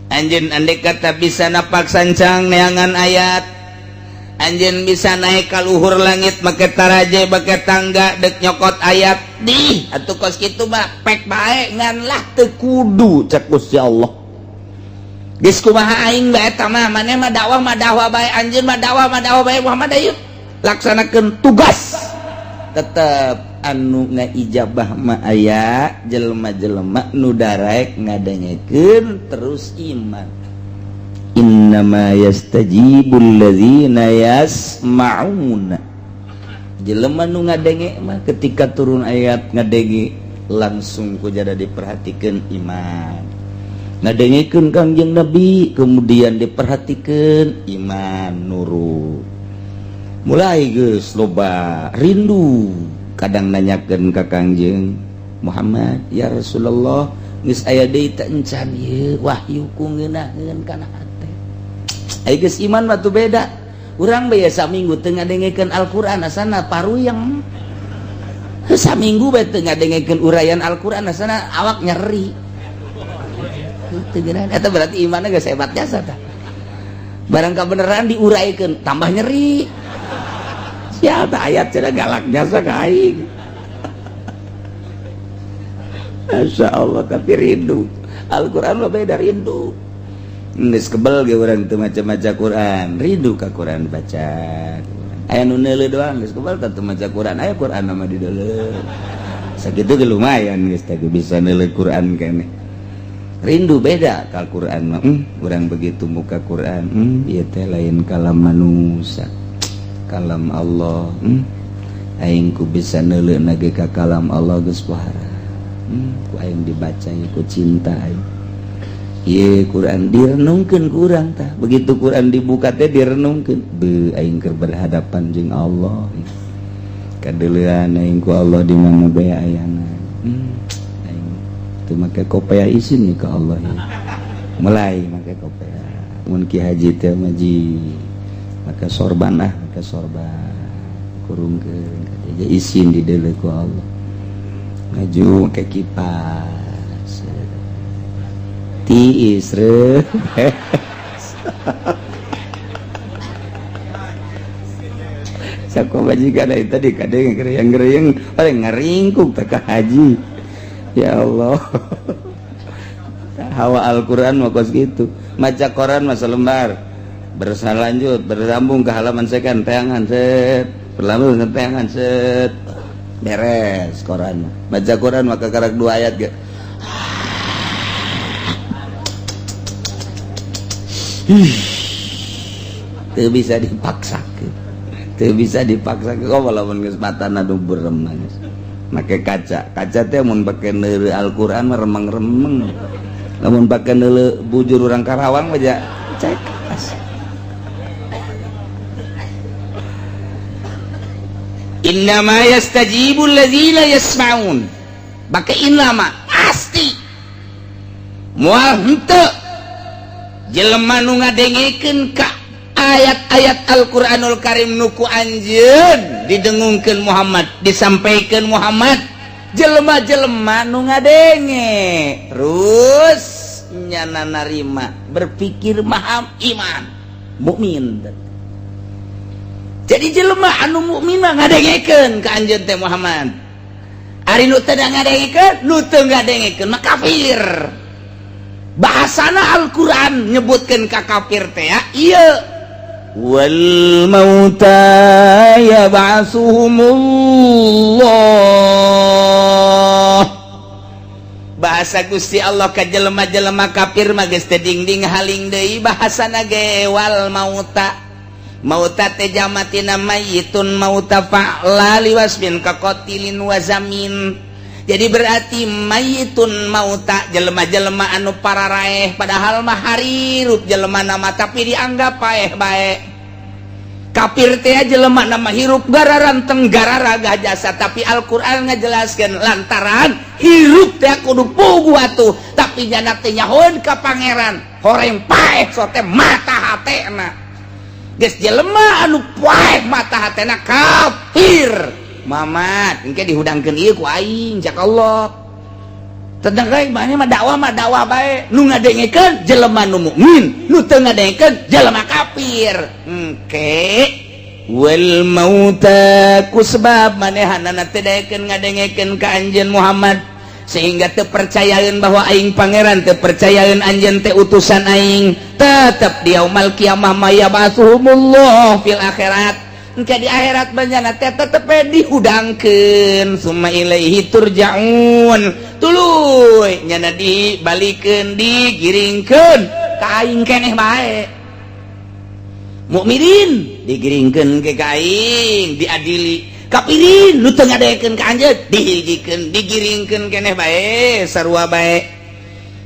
Anjeun andai kata bisa napak sancang neangan ayat, anjeun bisa naik ka luhur langit make taraje, make tangga, dek nyokot ayat di atuh kos kitu mah pek bae, ngan lah teu kudu, cak Gusti Allah. Geus kumaha aing bae eta mah, maneh mah dakwah mah dakwah bae, anjeun mah dakwah mah dakwah bae. Muhammad, ayo laksanakeun tugas. Tetep anu ngaijabah mah aya jelema-jelema nu daraek ngadengekeun terus iman. Innama yastajibul ladzina yasma'una. Jelema nu ngadenge mah ketika turun ayat ngadenge langsung ku jada diperhatikan iman. Ngadengekeun Kangjeng Nabi kemudian diperhatikan iman nurut. Mulai geus loba rindu, kadang nanyakeun ka Kangjeng Muhammad, ya Rasulullah, geus aya deui teh encan ieu wahyu ku ngeunaheun kana hate. Aya geus iman mah tuh beda. Urang bae saminggu teu ngadengekeun Al-Qur'an asana paruyeng. Saminggu bae teu ngadengekeun uraian Al-Qur'an asana awak nyeri. Teu geunahan eta berarti imanna geus hebat jasa tah. Barang kabeneran diuraikeun tambah nyeri. Siapa ayat cenah galak jasa ka aing. Masya Allah, tapi rindu Al-Quran mah beda rindu. Geus kebel ge urang teu maca-maca Quran, rindu ka Quran baca. Aya nu neuleuh doang geus kebel teh teu maca Quran, aya Quran mah di deuleuh. Sakitu ge lumayan geus teh bisa neuleuh Quran keneh. Rindu beda ka Quran mah. Urang begitu muka Quran, ieu teh lain kalam manusia. Kalam Allah. Aing ku bisa neuleuh ge ka kalam Allah geus pohara. Ku aing dibaca ku cinta aing. Ieu Quran direnungkeun ku urang tah. Begitu Quran dibuka teh direnungkeun, beuh aing keur berhadapan jeung Allah. Kadeuleuan aing ku Allah di mana bae ayana. Aing teu make kopea isin nih ka Allah ya. Mulai make kopea. Mun Ki Haji teh maji maka sorban ah, maka sorban. Kurungkeun ka dieu isin dideuleu ku Allah. Ngaju ke kipas. Tiis reuh. Sako majikan dari tadi kadang gereyang-gereyang paling ngaringkuk teh ka haji. Ya Allah. Hawa Al-Qur'an mah kos kitu. Maca Quran mah selembar. Berlanjut, bersambung ke halaman sekian teangan set, berlanjut ke teangan set. Beres Quran. Baca Quran maka karak dua ayat ge. Teu bisa dipaksakeun. Teu bisa dipaksakeun kok walaupun geus matana nu berem geus. Make kaca. Kaca teh mun pake neuleuh Al-Qur'an mah remeng-remeng. Lamun pake neuleuh bujur urang Karawang mah ja cekas. Innama yastajibul ladzina yasma'un. Bake innama pasti. Moal henteu jelema nu ngadengekeun ka ayat-ayat Al-Qur'anul Karim nu ku anjeun didengungkeun Muhammad, disampaikeun Muhammad, jelema-jelema nu ngadenge terus nyana narima, berpikir maham iman, mukmin. Jadi jelema anu mukmin mah ngadengekeun ka anjeun teh Muhammad. Ari nu teu ngadengekeun, nu teu ngadengekeun mah kafir. Bahasana Al-Qur'an nyebutkeun ka kafir teh ya, ieu wal mauta yab'atsuhumullah. Bahasa Gusti Allah ka jelema-jelema kafir mah geus teu dingding haling deui bahasana ge wal mauta. Mauta teh jamatina mayyitun mauta fa'la liwasmin ka qatilin wa zamin. Jadi berarti mayyitun mauta jelema-jelema anu pararaeh padahal mah harirup jelema nama tapi dianggap paeh bae. Kafir teh jelema nama hirup gararanteng gararagah jasa tapi Al-Qur'an ngajelaskeun lantaran hirup teh kudu pugu atuh tapi nyana teh nyahoeun ka pangeran horeng paeh sote mata hatena. Geus jelema anu paeh mata hatena kafir. Mamat engke dihudangkeun ieu ku aing cak Allah. Tentang bae mah dakwah bae nu ngadengekeun jelema nu mukmin, nu teu ngadengekeun jelema kafir. Engke wal mauta ku sebab manehanana teu daekeun ngadengekeun ka anjeun Muhammad sehingga teu percayaeun bahwa aing pangeran, teu percayaeun anjeun teh utusan aing, tetep di yaumal kiamah mayabasuhumullah fil akhirat. Engke di akhirat banjana teh tetep dihudangkeun summa ilaihi turja'un. Tuluy nyana dibalikeun digiringkeun Ka aing keneh bae. Mukminin digiringkeun ke ka aing, diadili. Kafirin nu teu ngadekeun ka anjeun dihijikeun, digiringkeun keneh bae, sarua bae.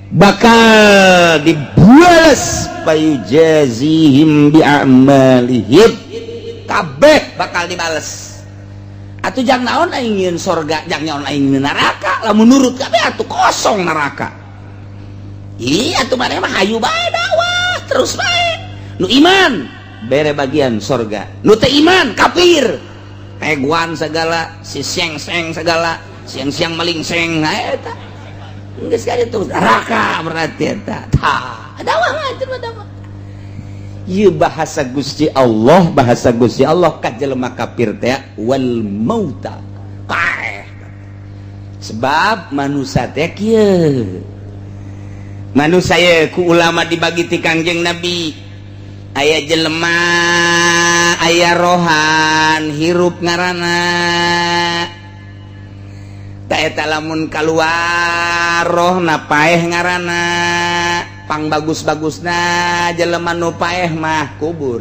Bakal dibuales fayujazihim bi a'malihim. Kabeh bakal dibales. Atuh jang naon aing nyieun sorga, jang naon aing nyieun neraka, lamun nurut kabeh atuh kosong neraka. Iya atuh maneh mah hayu bae dakwah terus bae. Nu iman bere bagian sorga, nu teu iman kafir. Peguan segala, si seng-seng segala, siang-siang maling seng, nah eta. Geus ka ditu neraka berarti eta. Tah, dakwah mah atuh mah dakwah. Ieu bahasa Gusti Allah, bahasa Gusti Allah ka jelema kafir teh wal mauta. Paeh. Sebab manusia teh kieu. Manusia ye ku ulama dibagi ti Kangjeng Nabi. Aya jelema aya rohan hirup ngaranna. Ta eta lamun kaluar rohna paeh ngaranna. Pang bagus-bagusna jelema nu paeh mah kubur.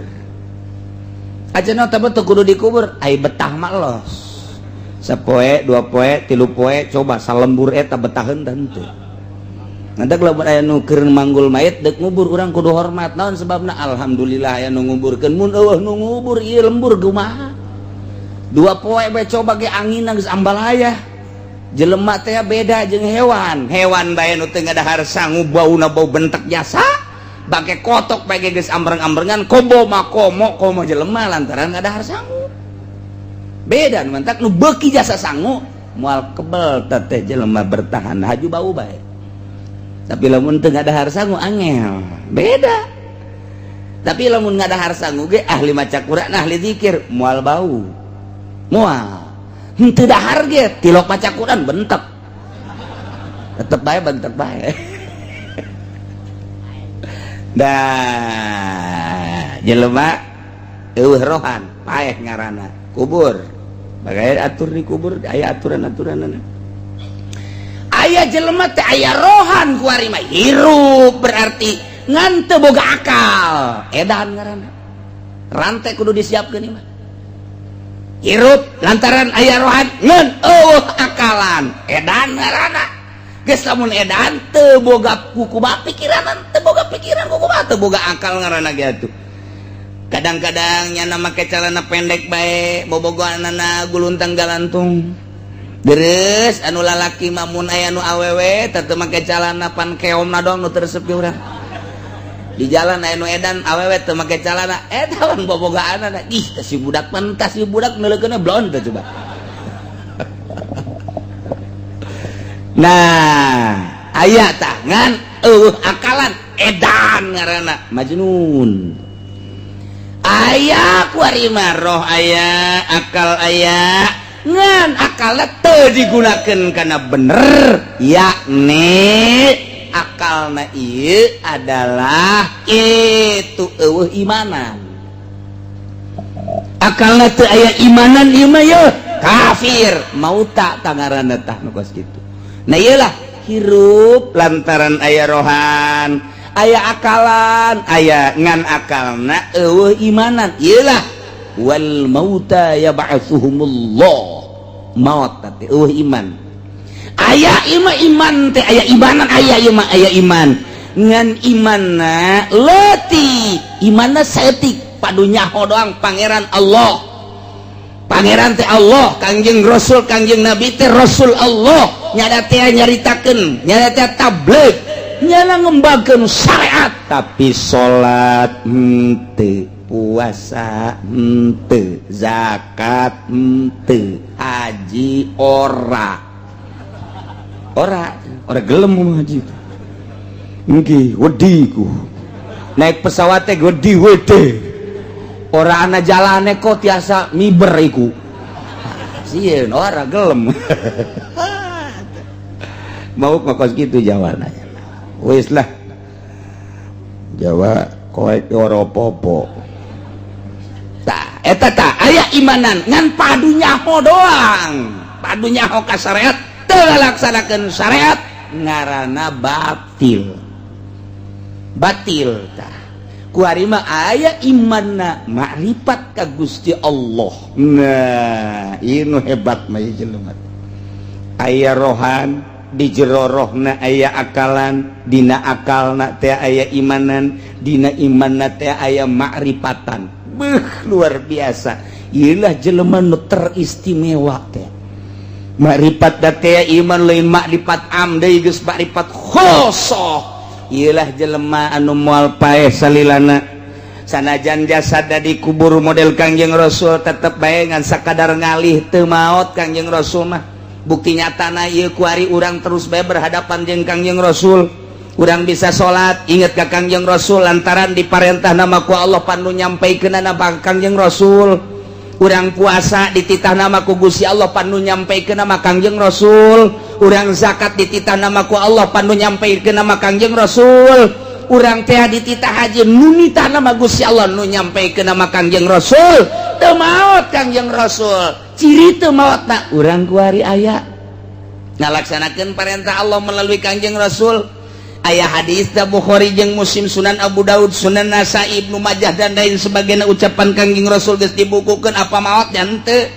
Aja teh teu kudu dikubur, ai betah mah los. Sapoe, dua poe, tilu poe, coba salembur eta betaheun teu. Nanti lamun aya nu keur manggul mayit deuk ngubur urang kudu hormat. Naon sebabna? Alhamdulillah aya nu nguburkeun, mun eueuh nu ngubur ieu lembur kumaha? Dua poe bae coba ge angin geus ambalaya. Jelema teh beda jeung hewan. Hewan bae nu teu ngadahar sangu bauna bau bentek jasa, bangke kotok bae ge geus ambreng-ambrengan, kobo mah komo komo jelema lantaran ngadahar sangu. Beda nu mantak nu beuki jasa sangu moal kebel teh jelema bertahan haju bau bae. Tapi lamun teu ngadahar sangu angel, beda. Tapi lamun ngadahar sangu ge ahli maca Quran, ahli zikir moal bau. Moal. Henteu dahar ge tilok maca Quran bentek. Tetep bae bentek bae. Dah jelema eueuh rohan paeh ngaranna kubur. Bagai atur di kubur aya aturan-aturanna. Aya jelema teh aya rohan kuari mah hirup berarti ngan teu boga akal. Edan ngaranna. Rantai kudu disiapkeun ieu mah. Hirup lantaran aya rohan ngan eueuh akalan. Edan ngaranna. Geus lamun edan teu boga kukumaha pikiran, teu boga pikiran kukumaha, teu boga akal ngaranna ge atuh. Kadang-kadang nyana make celana pendek bae, bobogohanana guluntang galantung. Deres anu lalaki mah mun aya nu awewe teu make celana pan keomna doang nu teu resep ge urang. Di jalan aya nu edan awewe teu make celana, eta pan bobogohanana. Ih, teh si budak pan tah si budak neuleukeunna blon teh coba. Nah, aya tah ngan eueuh akalan edan ngaranna majnun. Aya kuari mah roh aya, akal aya, ngan akalna teu digunakeun kana bener, yakni akalna ieu adalah itu eueuh imanan. Akalna teu aya imanan ieu mah yeuh kafir, mauta tangaranna tah nu kos kitu. Nah iyalah hirup lantaran aya rohan, aya akalan, aya ngan akalna eueuh imanan. Iyalah wal mauta yab'atsuhumullah. Maut teh eueuh iman. Aya ieu mah iman teh aya imanan, aya ieu mah aya iman. Ngan imanna leutik, imanna saeutik, padu nyaho doang pangeran Allah. Pangeran teh Allah, Kangjeng Rasul, Kangjeng Nabi teh Rasul Allah. Nyada teh nyaritakeun, nyada teh tabligh, nyana ngembangkeun syariat, tapi salat henteu, puasa henteu, zakat henteu, haji ora. Ora, ora gelem haji. Nggih, wedi ku. Naik pesawat teh wedi wedi. Ora ana jalane kok tiasa miber iku. Sieun ora gelem. Mau kos gitu Jawa nanya. Wis lah. Jawa koek ora apa-apa. Tah, eta tah aya imanan ngan padu nyaho doang. Padu nyaho ka syariat teu ngalaksanakeun syariat ngaranna batil. Batil tah. Kuari mah aya imanna makrifat ka Gusti Allah. Nah, ieu nu hebat mah ieu jelema. Aya rohan di jero rohna aya akalan, dina akalna teh aya imanan, dina imanna teh aya makrifatan. Beuh, luar biasa. Ieulah jelema nu teristimewa teh. Makrifat teh iman lain makrifat am deui, geus makrifat khosoh. Ieulah jelema anu moal paeh salilana. Sanajan jasad dikubur model Kangjeng Rasul tetep bae ngan sakadar ngalih, teu maot Kangjeng Rasul mah. Bukti nyatana ieu kuari urang terus bae berhadapan jeung Kangjeng Rasul. Urang bisa salat inget ka Kangjeng Rasul lantaran diparentah nama ku Allah panu nyampaikeunana Kangjeng Rasul. Urang puasa dititah nama ku Gusti Allah panu nyampaikeun nama Kangjeng Rasul. Urang zakat dititah nama ku Allah panu nyampaikeun nama Kangjeng Rasul. Urang teh dititah haji nu nitah nama Gusti Allah nu nyampaikeun nama Kangjeng Rasul. Teu maot Kangjeng Rasul. Ciri teu maotna urang kuari aya ngalaksanakeun perintah Allah melalui Kangjeng Rasul. Aya hadis da Bukhari jeung Muslim, Sunan Abu Daud, Sunan Nasai, Ibnu Majah dan lain sebagainya, ucapan Kangjeng Rasul geus dibukukeun. Apa maot henteu?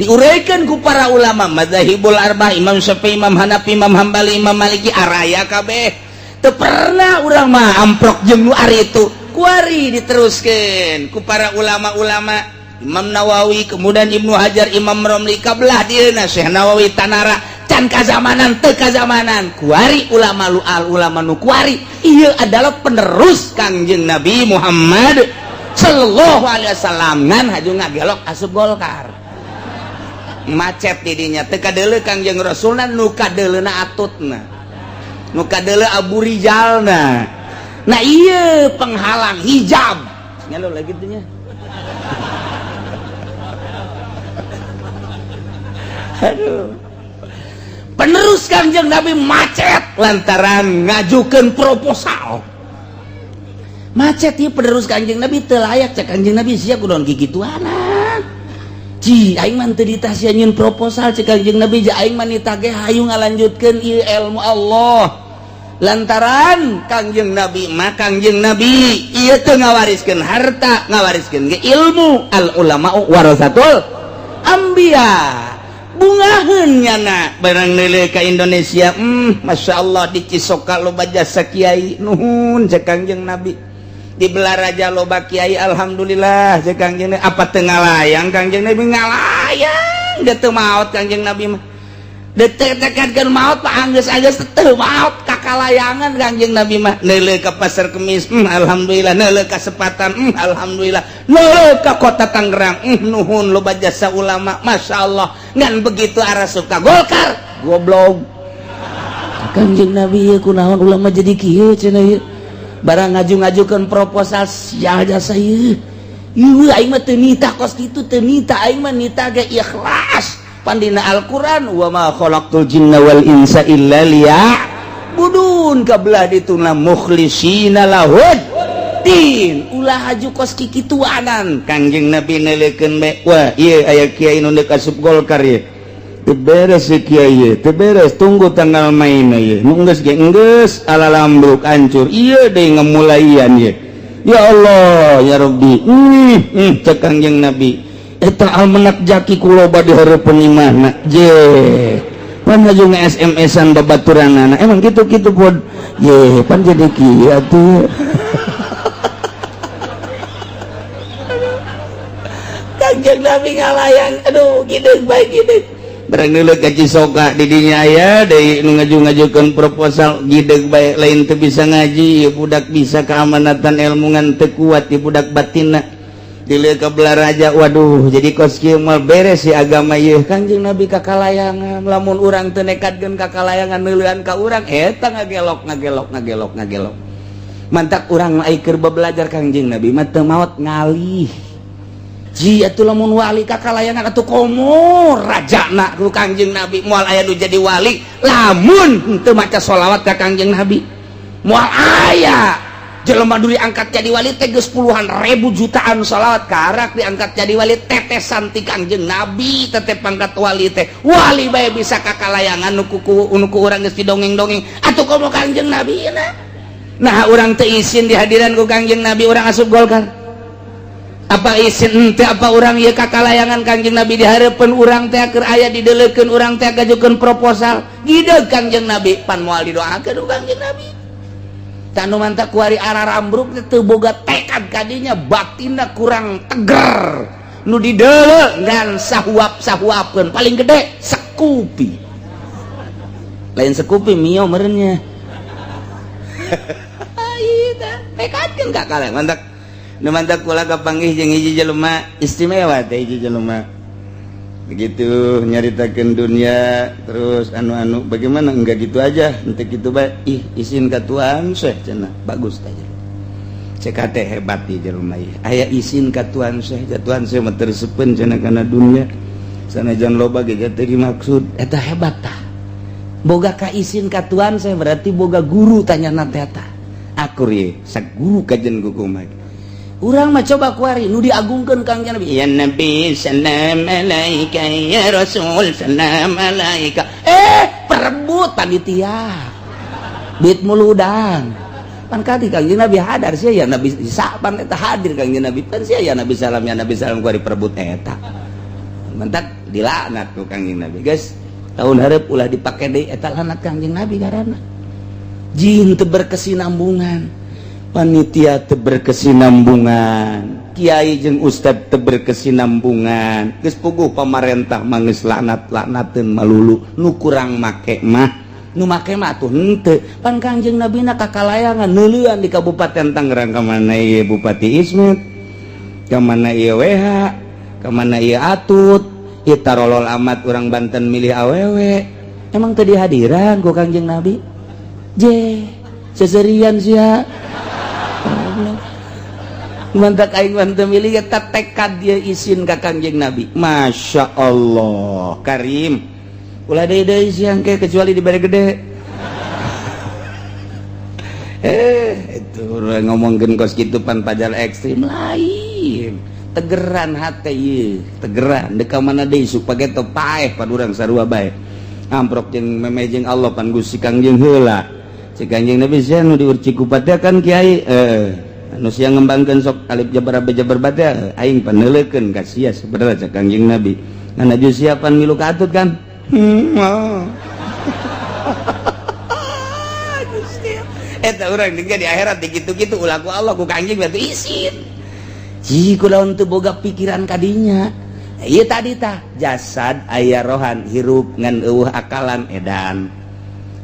Diuraikan ku para ulama madzahibul arbah, Imam Syafi'i, Imam Hanafi, Imam Hambali, Imam Maliki, araya kabeh. Teu pernah urang mah amprok jeung nu ari itu. Kuari diteruskeun ku para ulama-ulama, Imam Nawawi, kemudian Ibnu Hajar, Imam Romli, kabelah dieuna Syekh Nawawi Tanara can kazamanan teu kazamanan. Kuari ulama lu al ulama nu kuari ieu adalah penerus Kangjeng Nabi Muhammad sallallahu alaihi wasallam, ngan haju ngagelok asup Golkar macet didinya teu kadeuleu Kangjeng Rasulna, nu kadeuleuna atutna, nu kadeuleu Abu Rijalna. Nah, ieu penghalang hijab nyalo lagi teh nya. Aduh. Penerus Kangjeng Nabi macet lantaran ngajukan proposal. Macet ieu penerus Kangjeng Nabi teu layak. Cek Kangjeng Nabi, sia kudu kikituanan. Ci aing mah teu ditah sia nyieun proposal. Cek Kangjeng Nabi, ja aing mah nitah ge hayu ngalanjutkeun ieu ilmu Allah. Lantaran Kangjeng Nabi mah Kangjeng Nabi ieu teu ngawariskeun harta, ngawariskeun ge ilmu. Al ulama warasatul anbiya. Bungaheun nyana barang neuleuh ka Indonesia, Masya Allah, di Cisoka loba jasa kiai, nuhun cek Kangjeng Nabi. Di Belaraja loba kiai, alhamdulillah cek Kangjeng Nabi. Apa teu ngalayang Kangjeng Nabi? Ngalayang, da teu maot Kangjeng Nabi mah. Detek-tekadkeun maot pak anggeus-anggeus teu maot kakalayangan Kangjeng Nabi mah. Neuleuh ka Pasar Kemis, alhamdulillah. Neuleuh ka Sepatan, alhamdulillah. Neuleuh ka Kota Tangerang, nuhun loba jasa ulama, Masya Allah. Ngan begitu arasup ka Golkar, goblok. Kangjeng Nabi ieu kunaon ulama jadi kieu cenah ieu. Barang ngaju-ngajukeun proposal sia jasa ieu. Ieu aing mah teu nitah kos kitu, teu nitah, aing mah nitah ge ikhlas. Pandina Al-Quran, wa ma khalaqtul jinna wal insa illa liya'budun, kabelah dituna mukhlisina lahud din, ulah haju kos kikituanan. Kangjeng Nabi neuleukeun bae, wah ieu aya kiai nu deuk asup Golkar ieu, teu beres ieu kiai ieu, teu beres, tunggu tanggal main ieu. Nu geus ge geus ala lambruk hancur ieu deui ngemulaian ieu. Ya Allah ya Rabbi, cek Kangjeng Nabi, eta almenak jaki kuloba di hareupeun imahna je pan haju nge-SMS-an babaturanana emang gitu-gitu pod ye pan jadi kieu atuh. Kangjeng Nabi ngalayang, aduh gideg bae gideg. Barang neuleuh ka Cisoka di dinya aya deui nu ngaju-ngajukeun proposal, gideg bae, lain teu bisa ngaji ieu budak, bisa keamanatan ilmu ngan teu kuat ieu budak batinna. Dilihat ke Belaraja, waduh jadi kos kieu moal beres si agama ieu. Kangjeng Nabi kakalayangan. Lamun urang teu nekadkeun kakalayangan neuleuan ka urang eta ngagelok ngagelok ngagelok ngagelok. Mantak urang ai keur belajar Kangjeng Nabi mah teu maot, ngalih. Ji atuh lamun wali kakalayangan atuh komo rajana ku Kangjeng Nabi. Moal aya nu jadi wali lamun teu maca sholawat ka Kangjeng Nabi. Moal aya jelema dulu diangkat jadi wali teh geus puluhan ribu jutaan sholawat karak diangkat jadi wali, tetesan ti Kangjeng Nabi teteh pangkat wali teh. Wali bae bisa kakalayangan nu ku urang geus didongeng-dongeng atuh komo Kangjeng Nabi na. Nah, urang teu isin di hadiran ku Kangjeng Nabi, urang asup Golkar. Apa isin ente? Apa urang ieu kakalayangan Kangjeng Nabi di hareupeun urang teh keur aya dideulekeun, urang teh gajukeun proposal gideg Kangjeng Nabi, pan moal didoakeun ku Kangjeng Nabi. Tanu mantak kuari ararambruk teu boga tekad kadinya, batinna kurang teger, nu dideuleu dan sahuap sahuapkeun, paling gede Scoopy, lain Scoopy Mio merenya. Tekadkeun ka kalian. Mantak nu mantak kula kapanggih jeung hiji jelema istimewa teh. Hiji jelema begitu nyaritakeun dunia terus anu-anu bagaimana, enggak gitu aja, ente gitu bae, ih, isin ka Tuhan Syekh cenah. Bagus teh, cek teh, hebat di jelema ieu aya isin ka Tuhan Syekh, Tuhan Syekh mah teu resepeun cenah kana dunia, sanajan loba ge teh dimaksud eta. Hebat tah, boga ka isin ka Tuhan saya, berarti boga guru. Tanya teh eta akur ye saguru kajen kukumaha. Urang mah coba kuari nu diagungkeun Kangjeng Nabi, ya Nabi salam alaika, ya Rasul salam alaika, eh perebut panitia duit muludang. Pan kadi Kangjeng Nabi hadar sia, ya Nabi pan eta hadir Kangjeng Nabi, pan sia ya Nabi salam, ya Nabi salam, kuari perebut eta. Mentak dilaknat ku Kangjeng Nabi, guys, tahun hareup ulah dipake deui eta laknat Kangjeng Nabi, karena jin teu berkesinambungan, panitia teu berkesinambungan, kiai jeung ustad teu berkesinambungan, geus puguh pamarentah mah geus laknat-laknateun malulu nu kurang make mah, nu make mah atuh henteu. Pan Kangjeng Nabi na kakalayangan neuleuan di Kabupaten Tangerang, ka mana ieu Bupati Ismet, ka mana ieu WH, ka mana ieu Atut, ieu tarolol amat urang Banten milih awewe, emang teu dihadiran ku Kangjeng Nabi? Je seserian sia. Mantak aing mah teu milih eta tekad dia isin ka Kangjeng Nabi. Masya Allah Karim, ulah deui deui siang ke kecuali dibere gede. Eh, itu ngomongkeun kos kitu pan pajar ekstrim, lain tegeran hate ieu, tegeran dek ka mana deui supaya teu paeh pan urang sarua bae amprok jeung memeh jeung Allah. Pan Gusti Kangjeng heula, cek Kangjeng Nabi, sia nu diurci kupat kan kiai, eh anu sia ngembangkeun sok alif jabar jabar batia, aing paneuleukeun ka sia sebenarnya, cek Kangjeng Nabi. Ngan aju siapan milu ka Atut kan. Oh. Gusti, eta urang di akhirat dikitu-kitu ulah ku Allah ku Kangjeng berarti isin. Ji kula teu boga pikiran kadinya. Ieu tadi tah jasad aya, rohan hirup ngan eueuh akalan, edan.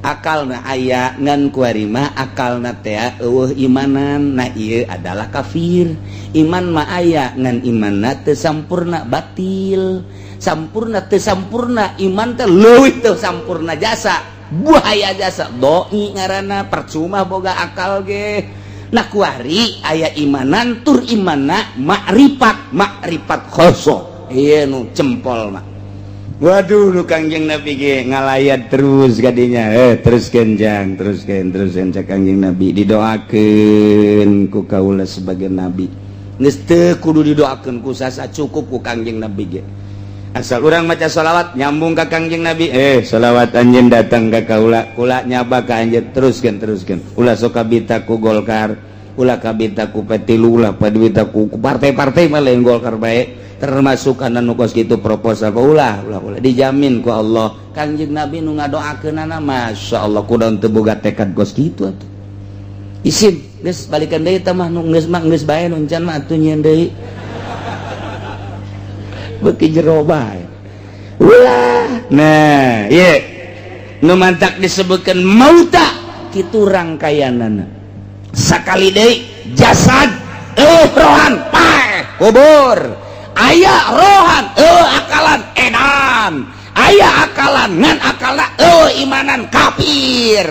Akalna aya ngan kuari mah akalna teh eueuh imanan, nah ieu adalah kafir. Iman mah aya ngan imanna teu sampurna, batil. Sampurna teu sampurna iman teh leuwih teu sampurna jasa, buaya jasa doi ngaranna, percuma boga akal ge. Nah, kuari aya imanan tur imanna makrifat, makrifat khoso, ieu nu jempol mah. Waduh, nu Kangjeng Nabi ge ngalayat terus kadinya, eh terus kenjang, terus ken, terus ken, cek Kangjeng Nabi, didoakeun ku kaula sebagai nabi. Geus teu kudu didoakeun ku sasa, cukup ku Kangjeng Nabi ge. Asal urang maca sholawat nyambung ka Kangjeng Nabi, eh sholawat anjeun datang ka kaula, kula nyaba ka anjeun, teruskeun, teruskeun. Ulah sok kabita ku Golkar, ulah kabita ku P3, ulah kabita ku partai-partai mah, lain Golkar bae, termasuk kana nu kos kitu proposal, ulah ulah ulah, dijamin ku Allah. Kangjeng Nabi nu ngadoakeunana, Masya Allah, kudu teu boga tekad kos kitu atuh. Isin geus balikan deui tah mah, nu geus mah geus bae, nu encan mah atuh nyieun deui, beuki jero bae ulah. Nah, ieu nu mantak disebutkan mauta kitu rangkaianana. Sakali deui, jasad eueuh rohan, paeh kubur. Aya rohan eueuh akalan, edan. Aya akalan ngan akalna eueuh imanan, kafir.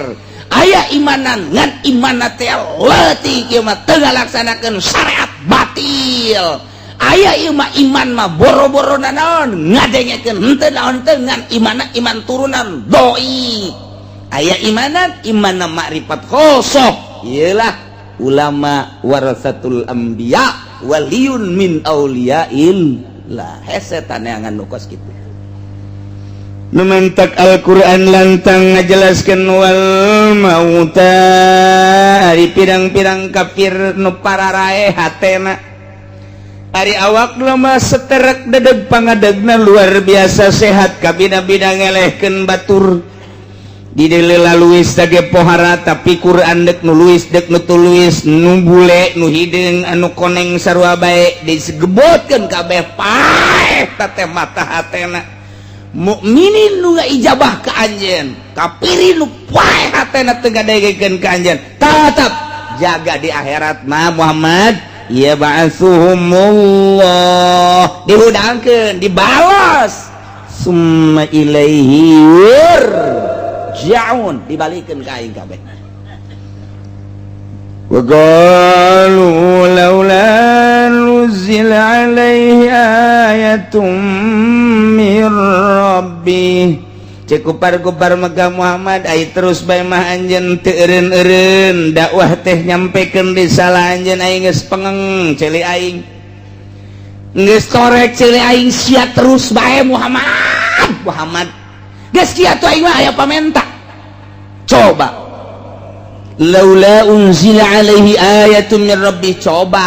Aya imanan ngan imanna teh leutik, ieu mah teu ngalaksanakeun syariat, batil. Aya ieu mah iman mah boro-boro naon ngadengekeun henteu naon teu, ngan imanna iman turunan doi. Aya imanan, imanna makrifat khosoh, iyalah ulama warasatul anbiya, waliyun min auliyail lah. Hese taneangan nu kos kitu. Nu mantak Al-Quran lantang ngajelaskan wal mauta. Ari pirang-pirang kafir nu pararae hatena, ari awak mah seterek dedeg pangadegna luar biasa sehat, kabina-bina ngelehkeun batur di luis tage pohara. Tapi Quran dek nu luis, dek nu tuluis, nu bule, nu hideung, anu koneng, sarua bae disegebotkeun kabeh, paeh teh mata hatena. Mukminin nu ijabah ka anjeun, kafirin nu paeh hatena, teu ngadengekeun ka anjeun, tetap jaga di akhirat mah Muhammad ya ba'atsuhumullah, dihudangkeun, dibalas, summa ilaihi yurja'un, dibalikeun ka aing kabeh. وقالوا لولا نزل عليه آية من ربه. Cek kupar-kupar Mekah, Muhammad, ai terus bae mah anjeun teu eureun-eureun dakwah teh nyampekeun risalah anjeun, aing geus pengeng ceuli aing, geus torek ceuli aing, sia terus bae Muhammad. Muhammad, geus kieu atuh, aing mah aya pamenta. Coba laula unzila alaihi ayatun min rabbih, coba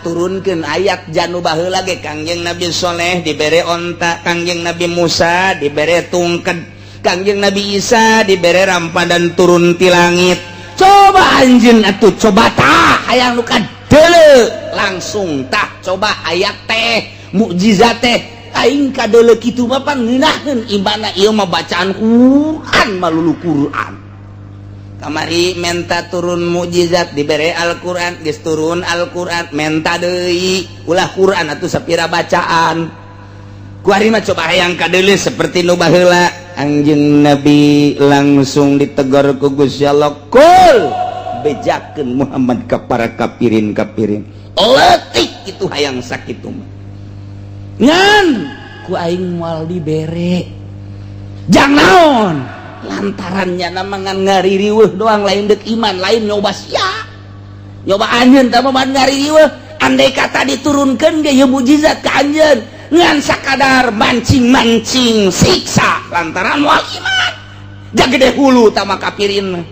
turunkeun ayat janu baheula ge. Kangjeng Nabi Soleh dibere onta, Kangjeng Nabi Musa dibere tungked, Kangjeng Nabi Isa dibere rampadan turun ti langit. Coba anjeun atuh, coba tah hayang nu kadeuleu langsung tah, coba ayat teh, mukjizat teh. Aing kadeuleu kitu mah pan ngeunaheun imana ieu mah bacaan Quran malulu Quran. Kamari menta turun mukjizat, dibere Al-Quran. Geus turun Al-Quran, menta deui. Ulah Quran atuh, sapira bacaan kuari mah. Coba hayang kadeuleu seperti nu baheula. Anjeun Nabi langsung ditegur ku Gusti Allah, kul, bejakeun Muhammad ka para kafirin kafirin leutik itu hayang sakitu mah, ngan ku aing moal dibere. Jang naon? Lantarannya nama ngan ngaririweuh doang, lain dek iman, lain nyoba sia, nyoba anjeun tah mah ngaririweuh. Andai kata diturunkeun ge ieu mukjizat ka anjeun, ngan sakadar mancing-mancing siksa lantaran moal iman. Jagede hulu tama kafirin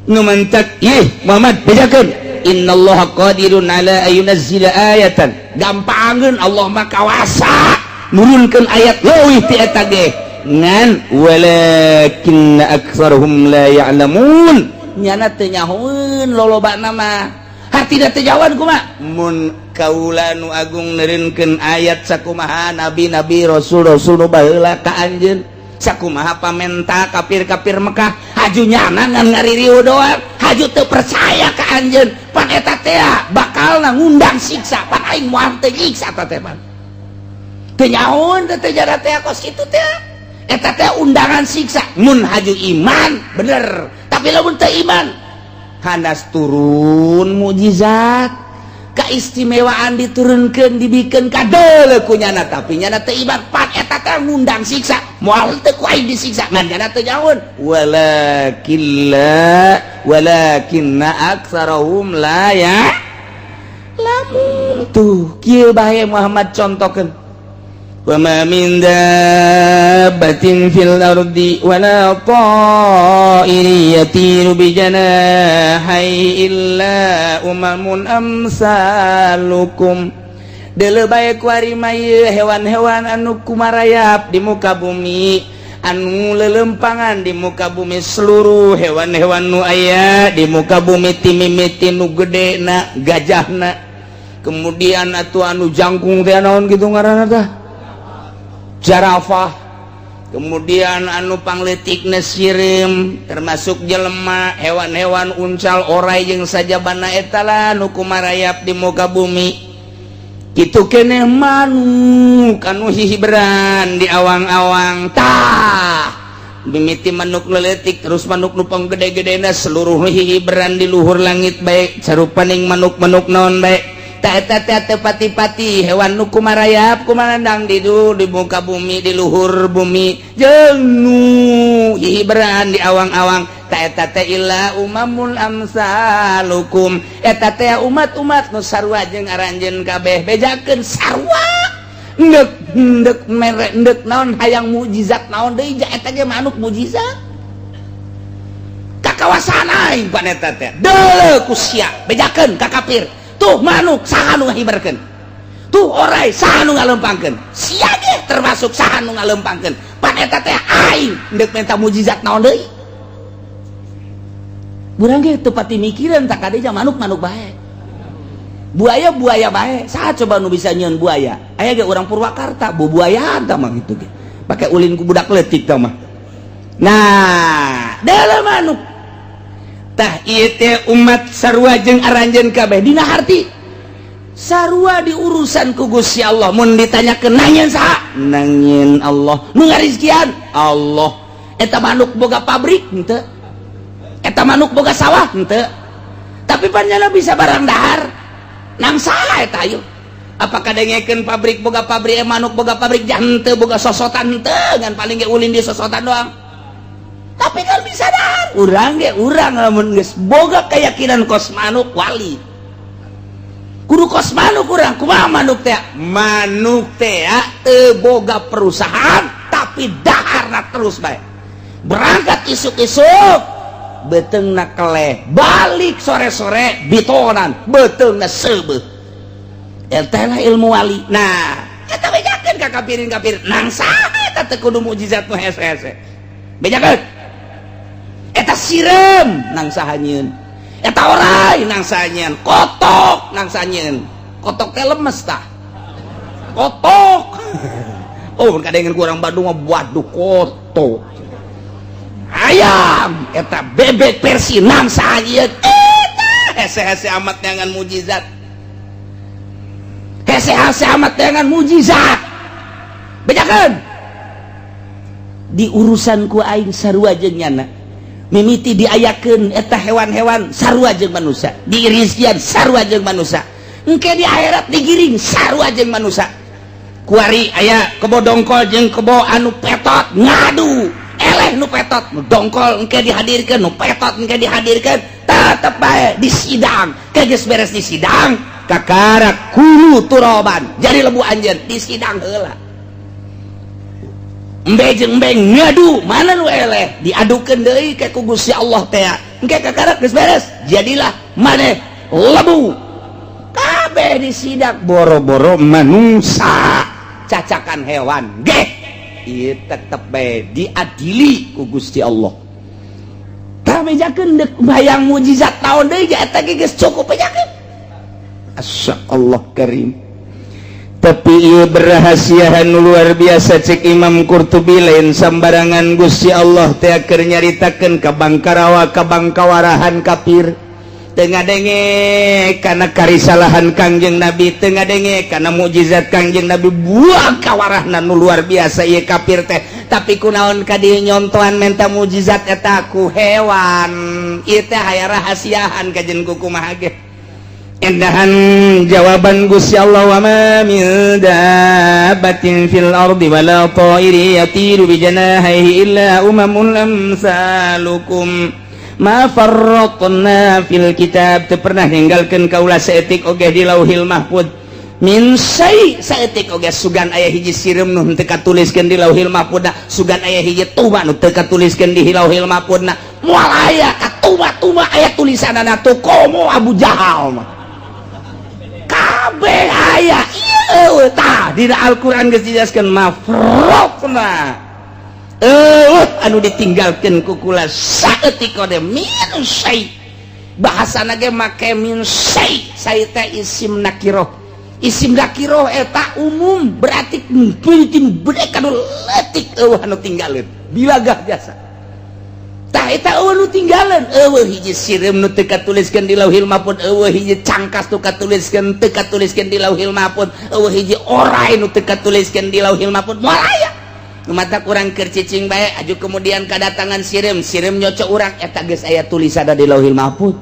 nu mantak ih. Muhammad, bejakeun, innallaha qadirun ala ayunazzila ayatan, gampangeun, Allah mah kawasa nurunkeun ayat leuwih ti eta ge, ngan walakinna aktsarhum la ya'lamun, nyana teu nyahoeun lolobana mah, hartina teu nyahoan. Kumaha mun kaula nu agung neureunkeun ayat sakumaha nabi-nabi, rasul-rasul nu baheula ka anjeun, sakumaha pamenta kafir-kafir Mekah, haju nyana ngan ngaririu doang, haju teu percaya ka anjeun, pan eta teh bakal ngundang siksa, pan aing moal teu nyiksa teh, pan teu nyahoeun teh, teu jara teh kos kitu teh, eta teh undangan siksa. Mun haju iman bener, tapi lamun teu iman, hanas turun mukjizat keistimewaan diturunkan, dibikin kadeuleu ku nyana, tapi nyana teu iman, pan eta teh ngundang siksa, moal teu ku aing disiksa, ngan nyana teu nyahoeun. Walakin la walakinna aktsarahum la ya lamun. Tuh kieu bae Muhammad, contohkeun وما من دابة في الأرض ولا طائر يطير بجناحيه إلا أمم أمثالكم. Deuleu bae kuari mah hewan-hewan anu kumarayap di muka bumi, anu lelempangan di muka bumi, seluruh hewan-hewan nu aya di muka bumi, timimiti nu gede na gajahna, kemudian atuh anu jangkung teh naon gitu ngaranna tah, jarafah, kemudian anu pangletik sireum, termasuk jelema, hewan-hewan uncal, orai jeung sajabana eta lah nu kumarayap di muka bumi. Kitu keneh manuk anu hihiberan di awang-awang tah, mimiti manuk leletik terus manuk nu panggede-gedena, seluruh hihiberan di luhur langit baik, sarupaning manuk-manuk naon baik, pati-pati hewan nu kumarayap kumarandang di di muka bumi, di luhur bumi, jeung nu hihiberan di awang-awang, ta eta teh illa umamun amsalukum, eta teh umat-umat nu sarua jeung aranjeun kabeh. Bejakeun sarua. Endek endek mere endek naon, hayang mukjizat naon deui? Eta ge manuk mukjizat. Ka kawasan aing pan eta teh deuleu ku sia, bejakeun ka kafir. Tuh manuk saha nu ngahibarkeun? Tuh orai saha nu ngalempangkeun? Sia ge termasuk, saha nu ngalempangkeun? Pan eta teh aing endek minta mukjizat naon deui? Urang ge teu pati mikiran tak kade. Manuk manuk bae, buaya buaya bae. Saha coba nu bisa nyieun buaya? Aya ge urang Purwakarta bu buaya tah mah gitu ge pake ulin ku budak leutik tah mah. Nah, dalam manuk tah ieu teh umat sarua jeung aranjeun kabeh dina harti, sarua di urusan ku Gusti Allah. Mun ditanyakeun nangieun saha, nangieun Allah. Nu ngarizkian Allah. Eta manuk boga pabrik henteu? Eta manuk boga sawah henteu? Tapi panjana bisa barang dahar. Nang saha eta ayo? Apakah dengekeun pabrik, boga pabrik? Manuk boga pabrik henteu, boga sosotan henteu, ngan paling ge ulin di sosotan doang, tapi kan bisa dahar. Urang ge urang lamun geus boga keyakinan kos manuk, wali kudu kos manuk urang. Kumaha manuk teh? Manuk teh teu boga perusahaan, tapi daharna terus bae. Berangkat isuk-isuk beuteungna keleh, balik sore-sore bitonan beuteungna seubeuh. Eta lah ilmu wali. Nah, eta bejakeun ka kafirin kafir nang saha eta? Teu kudu mukjizat nu hese-hese. Bejakeun eta sireum nang saha nyieun? Eta orai nang saha nyieun? Kotok nang saha nyieun? Kotok teh lemes tah, kotok. Oh, kadengen ku urang Bandung mah, waduh, kotok. Ayam eta bebek versi nang saha nyieun? Eta hese-hese amat dengan mukjizat, hese-hese amat dengan mukjizat. Bejakeun di urusan ku aing sarua jeung nyana. Mimiti diayakeun eta hewan-hewan sarua jeung manusia, dirizkian sarua jeung manusia, engke di akhirat digiring sarua jeung manusia. Kuari aya kebo dongkol jeung kebo anu petot ngadu, eleh nu petot. Nu dongkol engke dihadirkeun, nu petot engke dihadirkeun, tetep bae di sidang. Ke geus beres di sidang, kakara kunu turoban, jadi lebu anjeun di sidang heula. Embe jeung embe ngadu, mana nu eleh diadukeun deui ke ku Gusti Allah teh. Engke kakara geus beres, jadilah maneh lebu. Kabeh di sidang, boro-boro manusia, cacakan hewan geh ieu tetep bae diadili ku Gusti Allah. Tah, bejakeun deuk bayang mukjizat naon deui? Eta ge geus cukup, bejakeun. Asya Allah karim. Tapi ieu berahasiahan luar biasa. Cek Imam Qurtubi, lain sambarangan Gusti Allah teh keur nyaritakeun ka Bangkarawa, ka bangkawarahan kafir. Teu ngadenge kana karisalahan Kangjeng Nabi, teu ngadenge kana mukjizat Kangjeng Nabi. Buang kawarahna nu luar biasa ieu kafir teh. Tapi kunaon ka dieu nyontohan menta mukjizat eta ku hewan? Ieu teh aya rahasiahan kajen ku kumaha ge. Endahan jawaban Gusti Allah, wa ma min dabbatin fil ardi wala ta'iri yatiru bi janahihi illa umamun amsalukum ma farratna fil kitab. Teu pernah ninggalkeun kaula saeutik oge di Lauhil Mahfud min syai, saeutik oge. Sugan aya hiji sireum nu teu katuliskeun di Lauhil Mahfud, sugan aya hiji tuba nu teu katuliskeun di Lauhil Mahfud. Moal aya katuba-tuba aya tulisanana tuh, komo Abu Jahal mah kabeh aya. Ieu tah dina Al-Qur'an geus dijelaskeun, ma farratna, eueuh anu ditinggalkeun ku kula saeutik oge, min syai. Bahasana ge make min syai. Syai teh isim nakiroh. Isim nakiroh eta umum, berarti penting mereka nu leutik eueuh anu tinggalin bilagah jasa. Tah, eta eueuh nu tinggalan. Eueuh hiji sireum nu teu katuliskeun di Lauhil Mahfud, eueuh hiji cangkas nu katuliskeun teu katuliskeun di Lauhil Mahfud, eueuh hiji orai nu teu katuliskeun di Lauhil Mahfud, moal aya. Mata kurang keur cicing bae, aju kemudian kedatangan sireum, sireum nyocok urang, eta geus aya tulisanna di Lauhil Mahfud.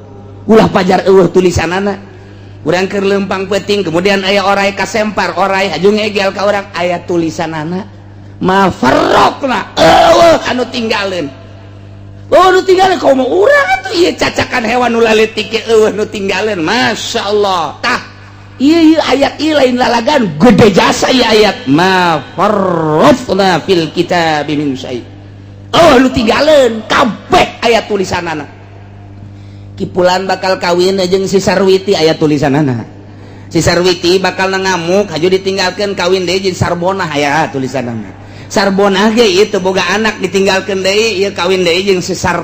Ulah pajar eueuh tulisanana. Urang keur lempang peuting, kemudian aya orai kasempar, orai aju ngegel ka urang, aya tulisanana. Ma farraqna, eueuh anu tinggalin. Oh, nu tinggalin komo urang atuh, ieu cacakan hewan nu laletik ge eueuh nu tinggalin. Masya Allah. Tah, Ieu ayat ieu lain lalagan gede jasa ieu ayat ma farrafna fil kitabi min syai. Oh lu tinggalin kabeh ayat tulisanana. Kipulan bakal kawin jeung si Sarwiti aya tulisanana. Si Sarwiti bakal ngamuk haju ditinggalkeun kawin deui jeung Sarbonah aya tulisanana. Sarbonah ge ieu teu boga anak ditinggalkeun deui ieu kawin deui jeung si Sar.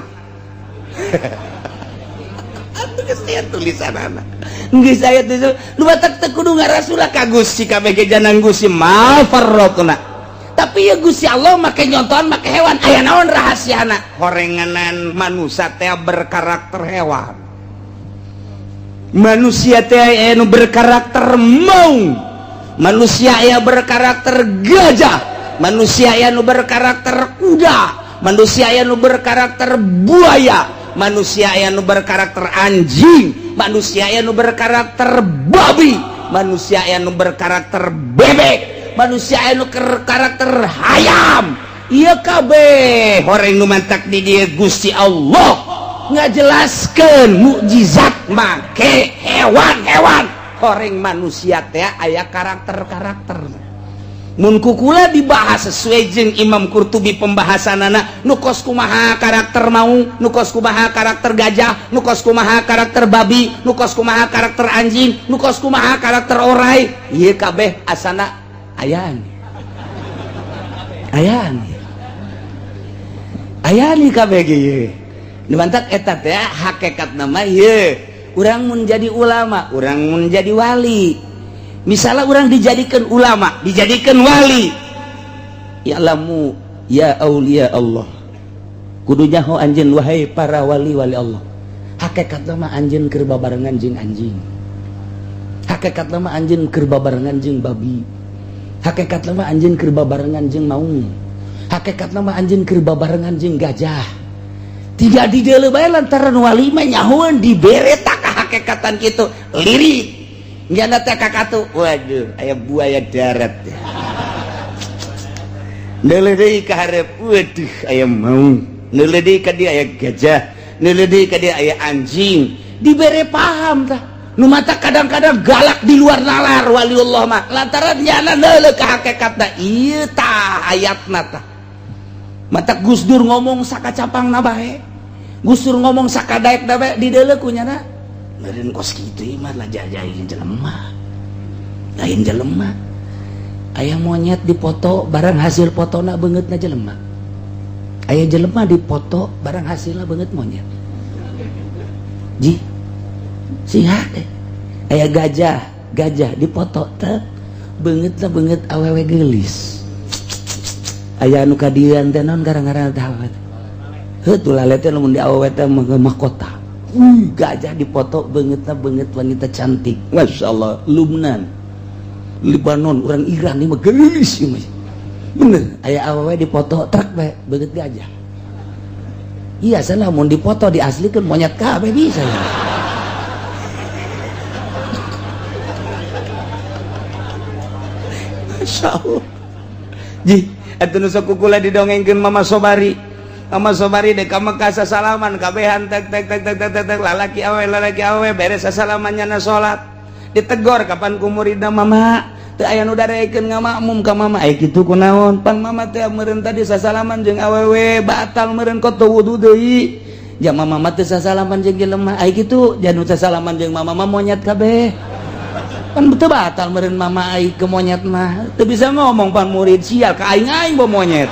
Atuh geus aya tulisanana. Geus aya tulisan lu batak teu kudu ngarasulah ka Gusti kabeh ge janang Gusti ma farraqna. Tapi ya Gusti Allah make nyontohan make hewan aya naon rahasiana horenganan manusia teh berkarakter hewan, manusia teh aya nu berkarakter maung, manusia aya berkarakter gajah, manusia aya nu berkarakter kuda, manusia aya nu berkarakter buaya, manusia aya nu berkarakter anjing, manusia aya nu berkarakter babi, manusia aya nu berkarakter bebek, manusia anu karakter hayam. Ieu kabeh horeng nu mantak di dieu Gusti Allah ngajelaskeun mukjizat make hewan-hewan. Horeng manusia teh aya karakter-karakter. Mun kukula dibahas sesuai jeung Imam Qurtubi pembahasanana nu kos kumaha karakter maung, nu kos kumaha karakter gajah, nu kos kumaha karakter babi, nu kos kumaha karakter anjing, nu kos kumaha karakter orai. Ieu kabeh asana ayaan ayaan ayaan KBG dimantak eta teh hakikat nama ieu urang mun jadi ulama, urang mun jadi wali. Misalnya urang dijadikan ulama, dijadikan wali, ya'lamu ya aulia Allah, kudu nyaho anjeun wahai para wali-wali Allah. Hakikat nama anjeun keur babarengan jeung anjing, hakikat nama anjeun keur babarengan jeung babi, hakikat nama anjeun keur babarengan jeung maung, hakikat nama anjeun keur babarengan jeung gajah. Tidak dideuleu bae lantaran wali mah nyahoeun dibere tak hakikatan kitu lirik nyana teh kakatu. Waduh aya buaya darat neuleuh deui ka hareup, waduh aya maung, neuleuh deui ka dieu aya gajah, neuleuh deui ka dieu aya anjing. Dibere paham tah nu mata kadang-kadang galak di luar nalar waliullah mah lantaran nyana neuleuh ka hakikatna. Ieu tah ayatna tah mata Gus Dur ngomong sakacapangna bae, Gus Dur ngomong sakadaekna bae dideuleuh ku nyana meureun kos kitu mah lah jajahin jelema lain jelema. Aya monyet dipoto barang hasil fotona beungeutna jelema, aya jelema dipoto barang hasilna beungeut monyet. Ji siha deh aya gajah, gajah dipoto teh beungeutna beungeut awewe geulis. Aya anu kadieuan teh naon gara-gara teh awewe heuh tulale teh lamun di awewe teh mahkota. Gajah dipoto beungeutna beungeut wanita cantik, Masya Allah. Lubnan, Libanon, orang Iran ini mah geulis ieu mah. Bener aya awewe dipoto truk bae beungeut gajah. Iya salah mun dipoto diaslikeun monyet kabeh bisa ya. Masya Allah. Ji, atuh nu sok kukula didongengkeun Mama Sobari. Mama Sobari dek ka Mekah sasalaman kabehan tek tek tek tek tek tek lalaki awe beres sasalaman nyana salat. Ditegor kapan ku muridna, mama teu aya nu darekeun ngamakmum ka mama. Aya kitu kunaon? Pan mama teh meureun tadi sasalaman jeung awewe batal meureun kok teu wudu deui. Ja mama mah teu sasalaman jeung jelema. Aya kitu janu sasalaman jeung mama mah monyet kabeh. Pan betul batal meureun mama ai ke monyet mah. Teu bisa ngomong pan murid sial ka aing-aing bo monyet.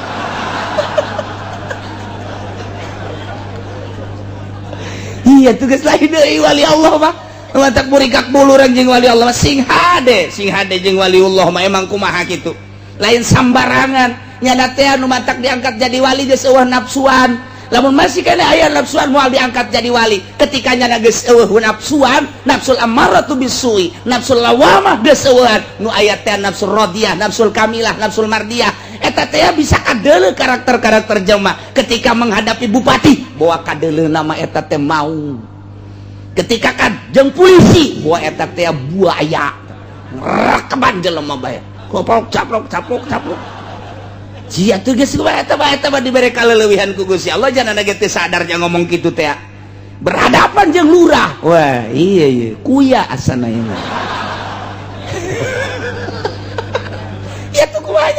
Iya tugas lain deui wali Allah mah. Lantak burikak bulu urang jeung wali Allah mah sing hade jeung waliullah mah emang kumaha kitu. Lain sambarangan nyana teh anu matak diangkat jadi wali geus eueuh nafsuan. Lamun masih kana aya nafsuan moal diangkat jadi wali. Ketika nyana geus eueuh nafsuan, nafsul ammaratu bisui, nafsul lawamah geus eueuhan, nu aya teh nafsul radiyah, nafsul kamilah, nafsul mardiyah. Eta teh bisa kadeuleu karakter-karakter jelema ketika menghadapi bupati, bawa kadeuleu nama eta teh maung. Ketika ka jeung polisi, bawa eta teh buaya. Rekeban jelema bae. Koplok caplok caplok caplok. Sia tuh geus eta mah dibere kaleuwihan ku Gusti Allah jangan ge teu sadar nya ngomong kitu teh. Berhadapan jeung lurah. Wah, iya iya, kuya asana ieu.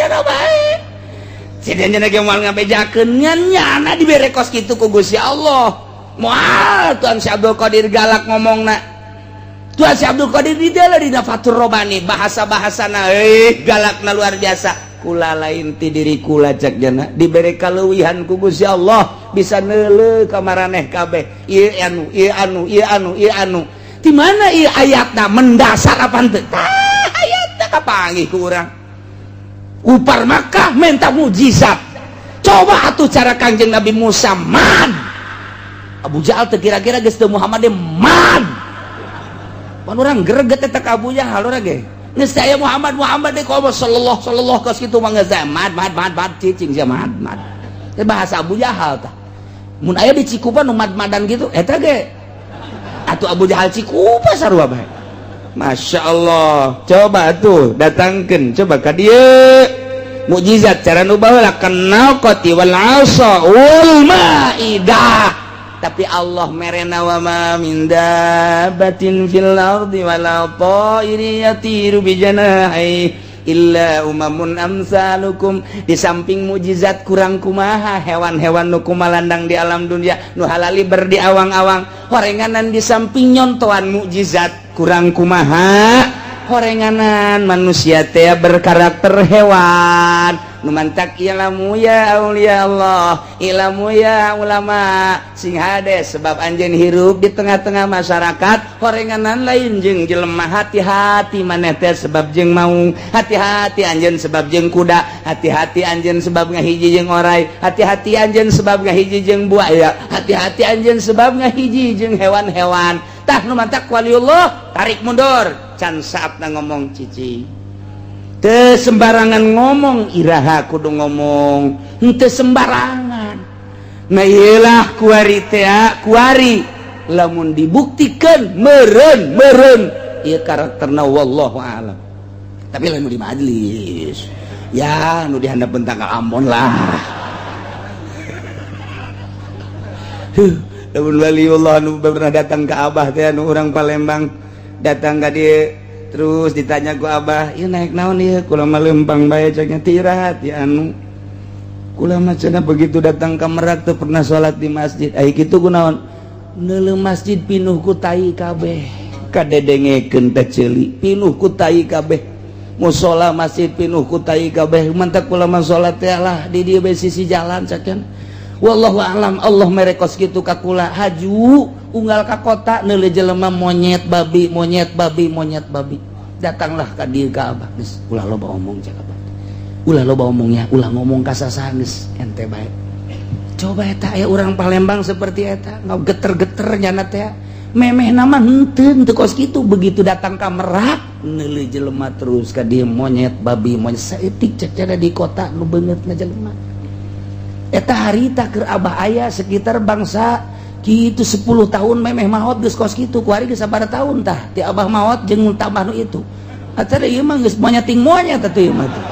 nyana bae. Si nyana ge moal ngabejakeun ngan nyana dibere kos kitu ku Gusti Allah. Moal Tuan Syekh Abdul Qadir galak ngomongna. Tuan Syekh Abdul Qadir di dieu dina Fathur Robani bahasa-bahasana galakna luar biasa. Kula lain ti diri kula cek jana dibere kaleuwihan ku Gusti Allah bisa neuleuh ka maraneh kabeh. Ieu anu, ieu anu, ieu anu, ieu anu. Di mana ieu ayatna mendasar apa henteu? Tah ayatna kapanggih ku urang. Upar Makkah minta mujizat. Coba atuh cara Kangjeng Nabi Musa man. Abu Jahal teu kira-kira geus teu Muhammad man. Pan urang greget eta ka Abu Jahal urang ge. Geus aya Muhammad Muhammad deh komo sallallahu sallallahu kos kitu mah geus mad mad mad mad cicing sia mad mad. Teh bahasa Abu Jahal tah. Mun aya di Cikupa nu mad-madan gitu eta ge. Atuh Abu Jahal Cikupa sarua bae. Masya Allah, coba tuh datangkan, coba ka dieu mukjizat cara nu baheula kanaqati wal asa wal maidah. Tapi Allah merena wa ma min dabbatin fil ardi wala ta'irin yatiru bi janahi illa umamun amsalukum. Di samping mukjizat kurang kumaha hewan-hewan nu kumalandang di alam dunia nu halali berdi awang-awang horenganan, di samping nyontoan mukjizat kurang kumaha horenganan manusia teh berkarakter hewan. Nu mantak ilamu ya aulia Allah, ilamu ya ulama, sing hade sebab anjeun hirup di tengah-tengah masyarakat horenganan lain jeung jelema. Hati-hati maneh teh sebab jeung maung, hati-hati anjeun sebab jeung kuda, hati-hati anjeun sebab ngahiji jeung orai, hati-hati anjeun sebab ngahiji jeung buaya, hati-hati anjeun sebab ngahiji jeung hewan-hewan. Tah nu mantak waliullah tarik mundur can saatna ngomong, cicing. Teu sembarangan ngomong, iraha kudu ngomong henteu sembarangan. Nah iyalah kuari teh, kuari lamun dibuktikan meren meren ieu karakterna, wallahu alam. Tapi lamun di majelis ya nu dihandap bentang Ambon lah. Huh, lamun waliullah nu pernah datang ke Abah teh, nu urang Palembang datang ka dieu terus ditanya ku Abah, ieu naik naon ieu? Kula mah lempang bae ceknya tirahat ya anu kula mah cenah begitu datang ke Merak teu pernah salat di masjid. Ai kitu kunaon? Neuleuh masjid pinuh ku tai kabeh, kadedengekeun teh ceuli pinuh ku tai kabeh, musola masjid pinuh ku tai kabeh, mantak kula mah salat teh lah di dieu bae sisi jalan ceknya. Wallahu alam Allah mere kos kitu ka kula. Haju unggal ka kota neuleuh jelema monyet babi monyet babi monyet babi. Datanglah ka dieu ka Abah, geus ulah loba omong cek Abah, ulah loba omongnya, ulah ngomong ka sasaha, geus ente bae. Coba eta aya urang Palembang seperti eta geter-geter nyana teh memeh nama henteu henteu kos kitu. Begitu datang ka Merak neuleuh jelema terus ka dieu monyet babi monyet saeutik cek cara di kota nu beungeutna jelema. Eta harita keur Abah aya sekitar bangsa kitu 10 tahun memeh maot geus kos kitu. Kuari geus sabaraha tahun tah ti Abah maot jeung tambah nu itu atuh ieu mah geus monyeting monyet atuh ieu mah tuh.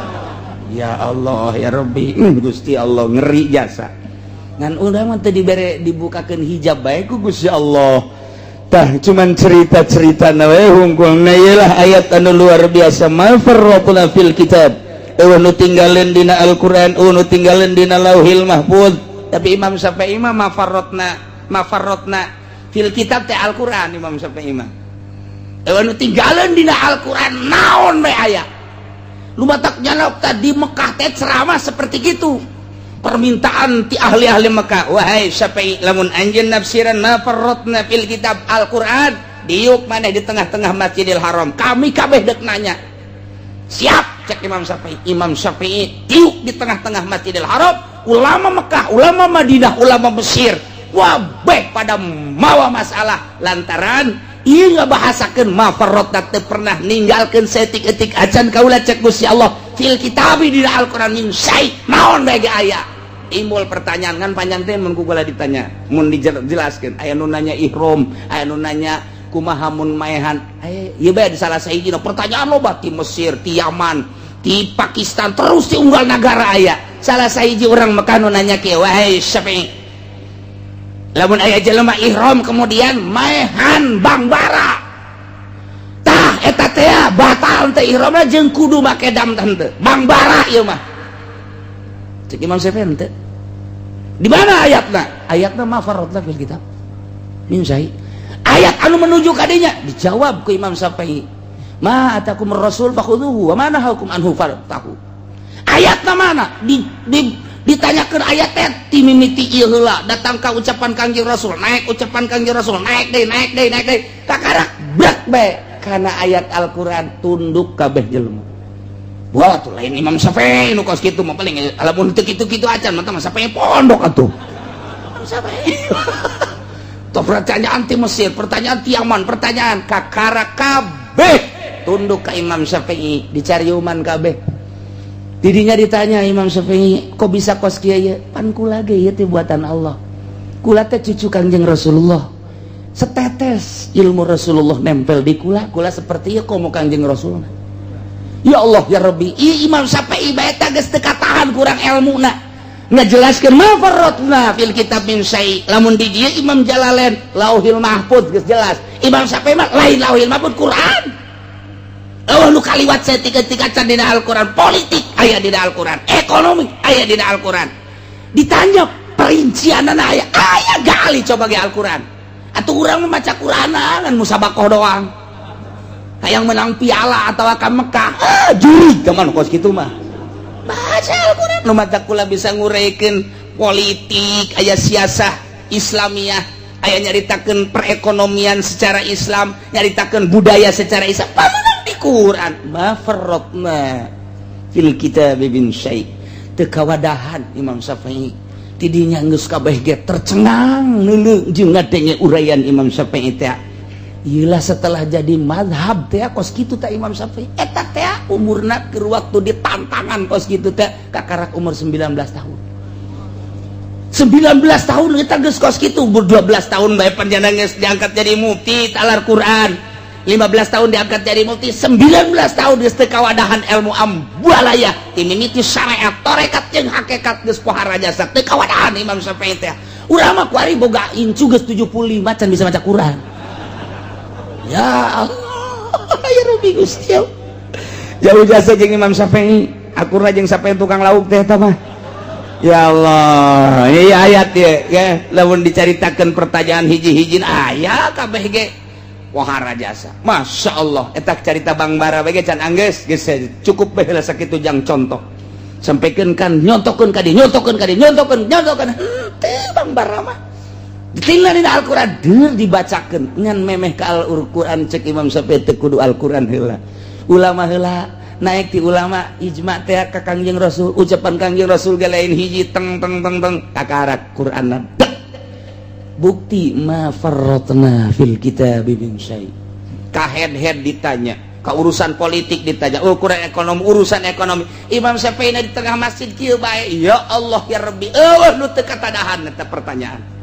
Ya Allah ya Rabbi, Gusti Allah ngeri jasa ngan urang mah teu dibere dibukakeun hijab bae ku Gusti Allah. Tah cuman cerita-cerita na we hungkul. Nah ieu ayat anu luar biasa, ma farratna fil kitab, eueuh nu tinggalin dina Al-Qur'an, eueuh nu tinggalin dina Lauhil Mahfuz. Tapi Imam Syafi'i mah mafarrotna mafarrotna fil kitab teh Al-Qur'an. Imam Syafi'i mah eueuh nu tinggalin dina Al-Qur'an naon bae aya. Lu batak nyalok di Mekah teh ceramah seperti gitu, permintaan ti ahli-ahli Mekah, wahai Syafi'i, lamun anjeun nafsiran ma farrotna fil kitab Al-Qur'an, diuk maneh di tengah-tengah Masjidil Haram, kami kabeh dek nanya. Siap cek Imam Syafi'i. Imam Syafi'i tiuk di tengah-tengah Masjidil Haram, ulama Mekah, ulama Madinah, ulama Mesir wabeh pada mawa masalah lantaran ieu ngabahasakeun ma farrotna teu pernah ninggalkeun saeutik-eutik acan kaula cek Gusti Allah fil kitabi di Al-Qur'an min syai naon bae ge aya. Timbul pertanyaan kan panjang teh mun ku kula ditanya, mun dijelaskeun aya nu nanya ihram, aya nu nanya kumaha mun maehan, aya ieu bae di salah sahiji pertanyaan loba ti Mesir, ti Yaman, ti Pakistan, terus ti unggal nagara aya. Salah sahiji orang Mekah nu nanya kieu, wahai Syafi'i, lamun aya jelema ihram kemudian maehan bangbara tah Eta teh batal teh ihramna jeung kudu make dam teh. Bang Bara ieu mah. Cek Imam Syafi'i teh. Di mana ayatna? Ayatna ma farratna fil kitab min syai. Ayat anu menuju kadinya dijawab ku Imam Syafi'i. Ma atakum rasul fakhudhuhu wa ma nahakum anhu fantahu. Ayatna mana? Di ditanyakan ayat teh ti mimiti ieu heula datang ka ucapan Kangjeng Rasul, naik ucapan Kangjeng Rasul, naik deui, naik deui, naik deui, kakarak brak bae kana ayat Al-Qur'an, tunduk kabeh jelema. Wah, tuh lain Imam Syafi'i nu kos kitu mah. Paling lamun teu kitu-kitu acan mah mah Syafi'i pondok atuh. Imam Syafi'i. Tuh pertanyaan ti Mesir, pertanyaan ti Yaman, pertanyaan kakara kabeh tunduk ke Imam Syafi'i, dicariuman kabeh. Didinya ditanya Imam Syafi'i, kok bisa kos kieu ye? Pan kula ge ieu teh buatan Allah. Kula teh cucu Kangjeng Rasulullah. Setetes ilmu Rasulullah nempel di kula, kula seperti ieu komo Kangjeng Rasulullah. Ya Allah ya Rabbi, i Imam Syafi'i bae teh geus teu katahan kurang ilmuna. Ngajelaskeun ma farratna fil kitab min syai. Lamun di dieu Imam Jalalain Lauhil Mahfuz geus jelas. Imam Syafi'i mah lain Lauhil Mahfuz, Quran. Oh, nu kaliwat saeutik-eutik can dina Al-Qur'an, politik aya dina Al-Qur'an, ekonomi aya dina Al-Qur'an. Ditanya perincianana aya, aya gali coba ge Al-Qur'an. Atuh urang mah maca Qur'anan ngan musabakoh doang. Hayang menang piala atau ka Mekah, ah, juri kumaha kos kitu mah. Baca Al-Qur'an nu mata kula bisa ngureikeun politik, aya siasah Islamiyah, aya nyaritakeun perekonomian secara Islam, nyaritakeun budaya secara Islam. Pamenang di Quran ma farratna fil kitab min syai. Teu kawadahan Imam Syafi'i. Tidinya geus kabeh ge tercengang neuleuh jeung ngadenge uraian Imam Syafi'i teh. Iyalah, setelah jadi madhab teh kos kitu teh Imam Syafi'i. Eta teh umurna keur waktu ditantangan kos kitu teh kakarak umur 19 tahun. 19 tahun kita geus kos kitu. Umur 12 tahun bae panjenengan geus diangkat jadi mufti talar Quran. 15 tahun diangkat jadi mufti, 19 tahun geus teu kawadahan ilmu ambualaya ti mimiti syariat, tarekat jeung hakikat geus pohara jasa teu kawadahan Imam Syafi'i teh. Urang mah kuari boga incu geus 75 can bisa maca Quran. Ya Allah ya Rabbi Gusti, jauh jasa jeung Imam Syafi'i, akurna jeung Syafi'i tukang lauk teh eta mah. Ya Allah, ini ayat ya, ya lamun dicaritakeun pertanyaan hiji-hiji aya kabeh ge wahara jasa. Masya Allah, eta carita Bang Bara bae can anggeus, geus cukup bae lah sakitu jang contoh. Sampaikan kan nyontokeun ka dieu, nyontokeun ka dieu, nyontokeun, nyontokeun. Henteu Bang Bara mah. Ditinggal dina Al-Qur'an, deur dibacakeun ngan memeh ka Al-Qur'an. Cek Imam Syafi'i teu kudu Al-Qur'an heula. Ulama heula, naik ti ulama ijma teh ka Kangjeng Rasul, ucapan Kangjeng Rasul ge lain hiji, teng teng teng teng kakarak Qur'anna. Bukti ma farratna fil kitab min syai. Ka head-head ditanya, ka urusan politik ditanya, ukuran ekonomi, urusan ekonomi. Imam Syafi'i di tengah masjid kieu bae, ya Allah ya Rabbi, eueuh nu teu katadahan eta pertanyaan.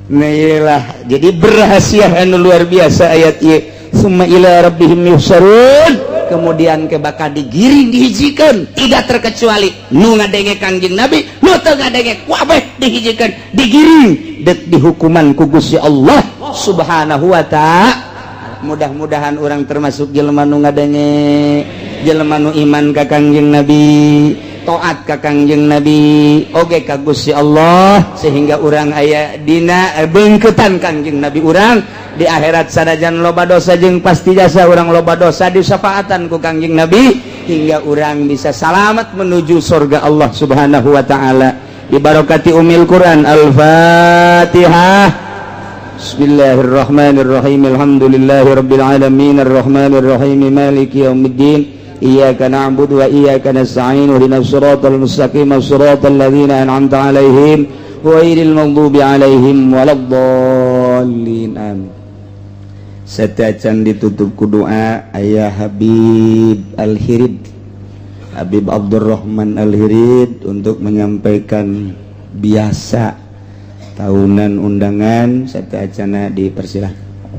Nah, iyalah, jadi berhasil anu luar biasa ayat ieu, summa ila rabbihim yuhsyarun. Kemudian ke bakal digiring, dihijikan, tidak terkecuali nu ngadenge Kangjeng Nabi, nu teu ngadenge, kabeh dihijikan, digiring dek dihukuman ku Gusti Allah Subhanahu wa Ta'ala. Mudah-mudahan orang termasuk jelema nu ngadenge, jelema nu iman ka Kangjeng Nabi, taat ka Kangjeng Nabi oge ka Gusti Allah, sehingga urang aya dina beungkeutan Kangjeng Nabi urang di akhirat. Sanajan loba dosa jeung pasti jasa urang loba dosa, disafaatan ku Kangjeng Nabi hingga urang bisa salamat menuju surga Allah Subhanahu wa Ta'ala. Dibarokati Umil Quran. Al-Fatihah. Bismillahirrahmanirrahim. Alhamdulillahirabbil alamin arrahmanirrahim maliki yaumiddin. Iyyaka na'budu wa iyyaka nasta'in ihdinas siratal mustaqim siratal ladzina an'amta 'alaihim ghairil maghdubi 'alaihim waladdallin. Amin. Setacan ditutup ku doa, ayah Habib Al-Hirid, Habib Abdurrahman Al-Hirid untuk menyampaikan biasa tahunan undangan. Satu acana dipersilahkan.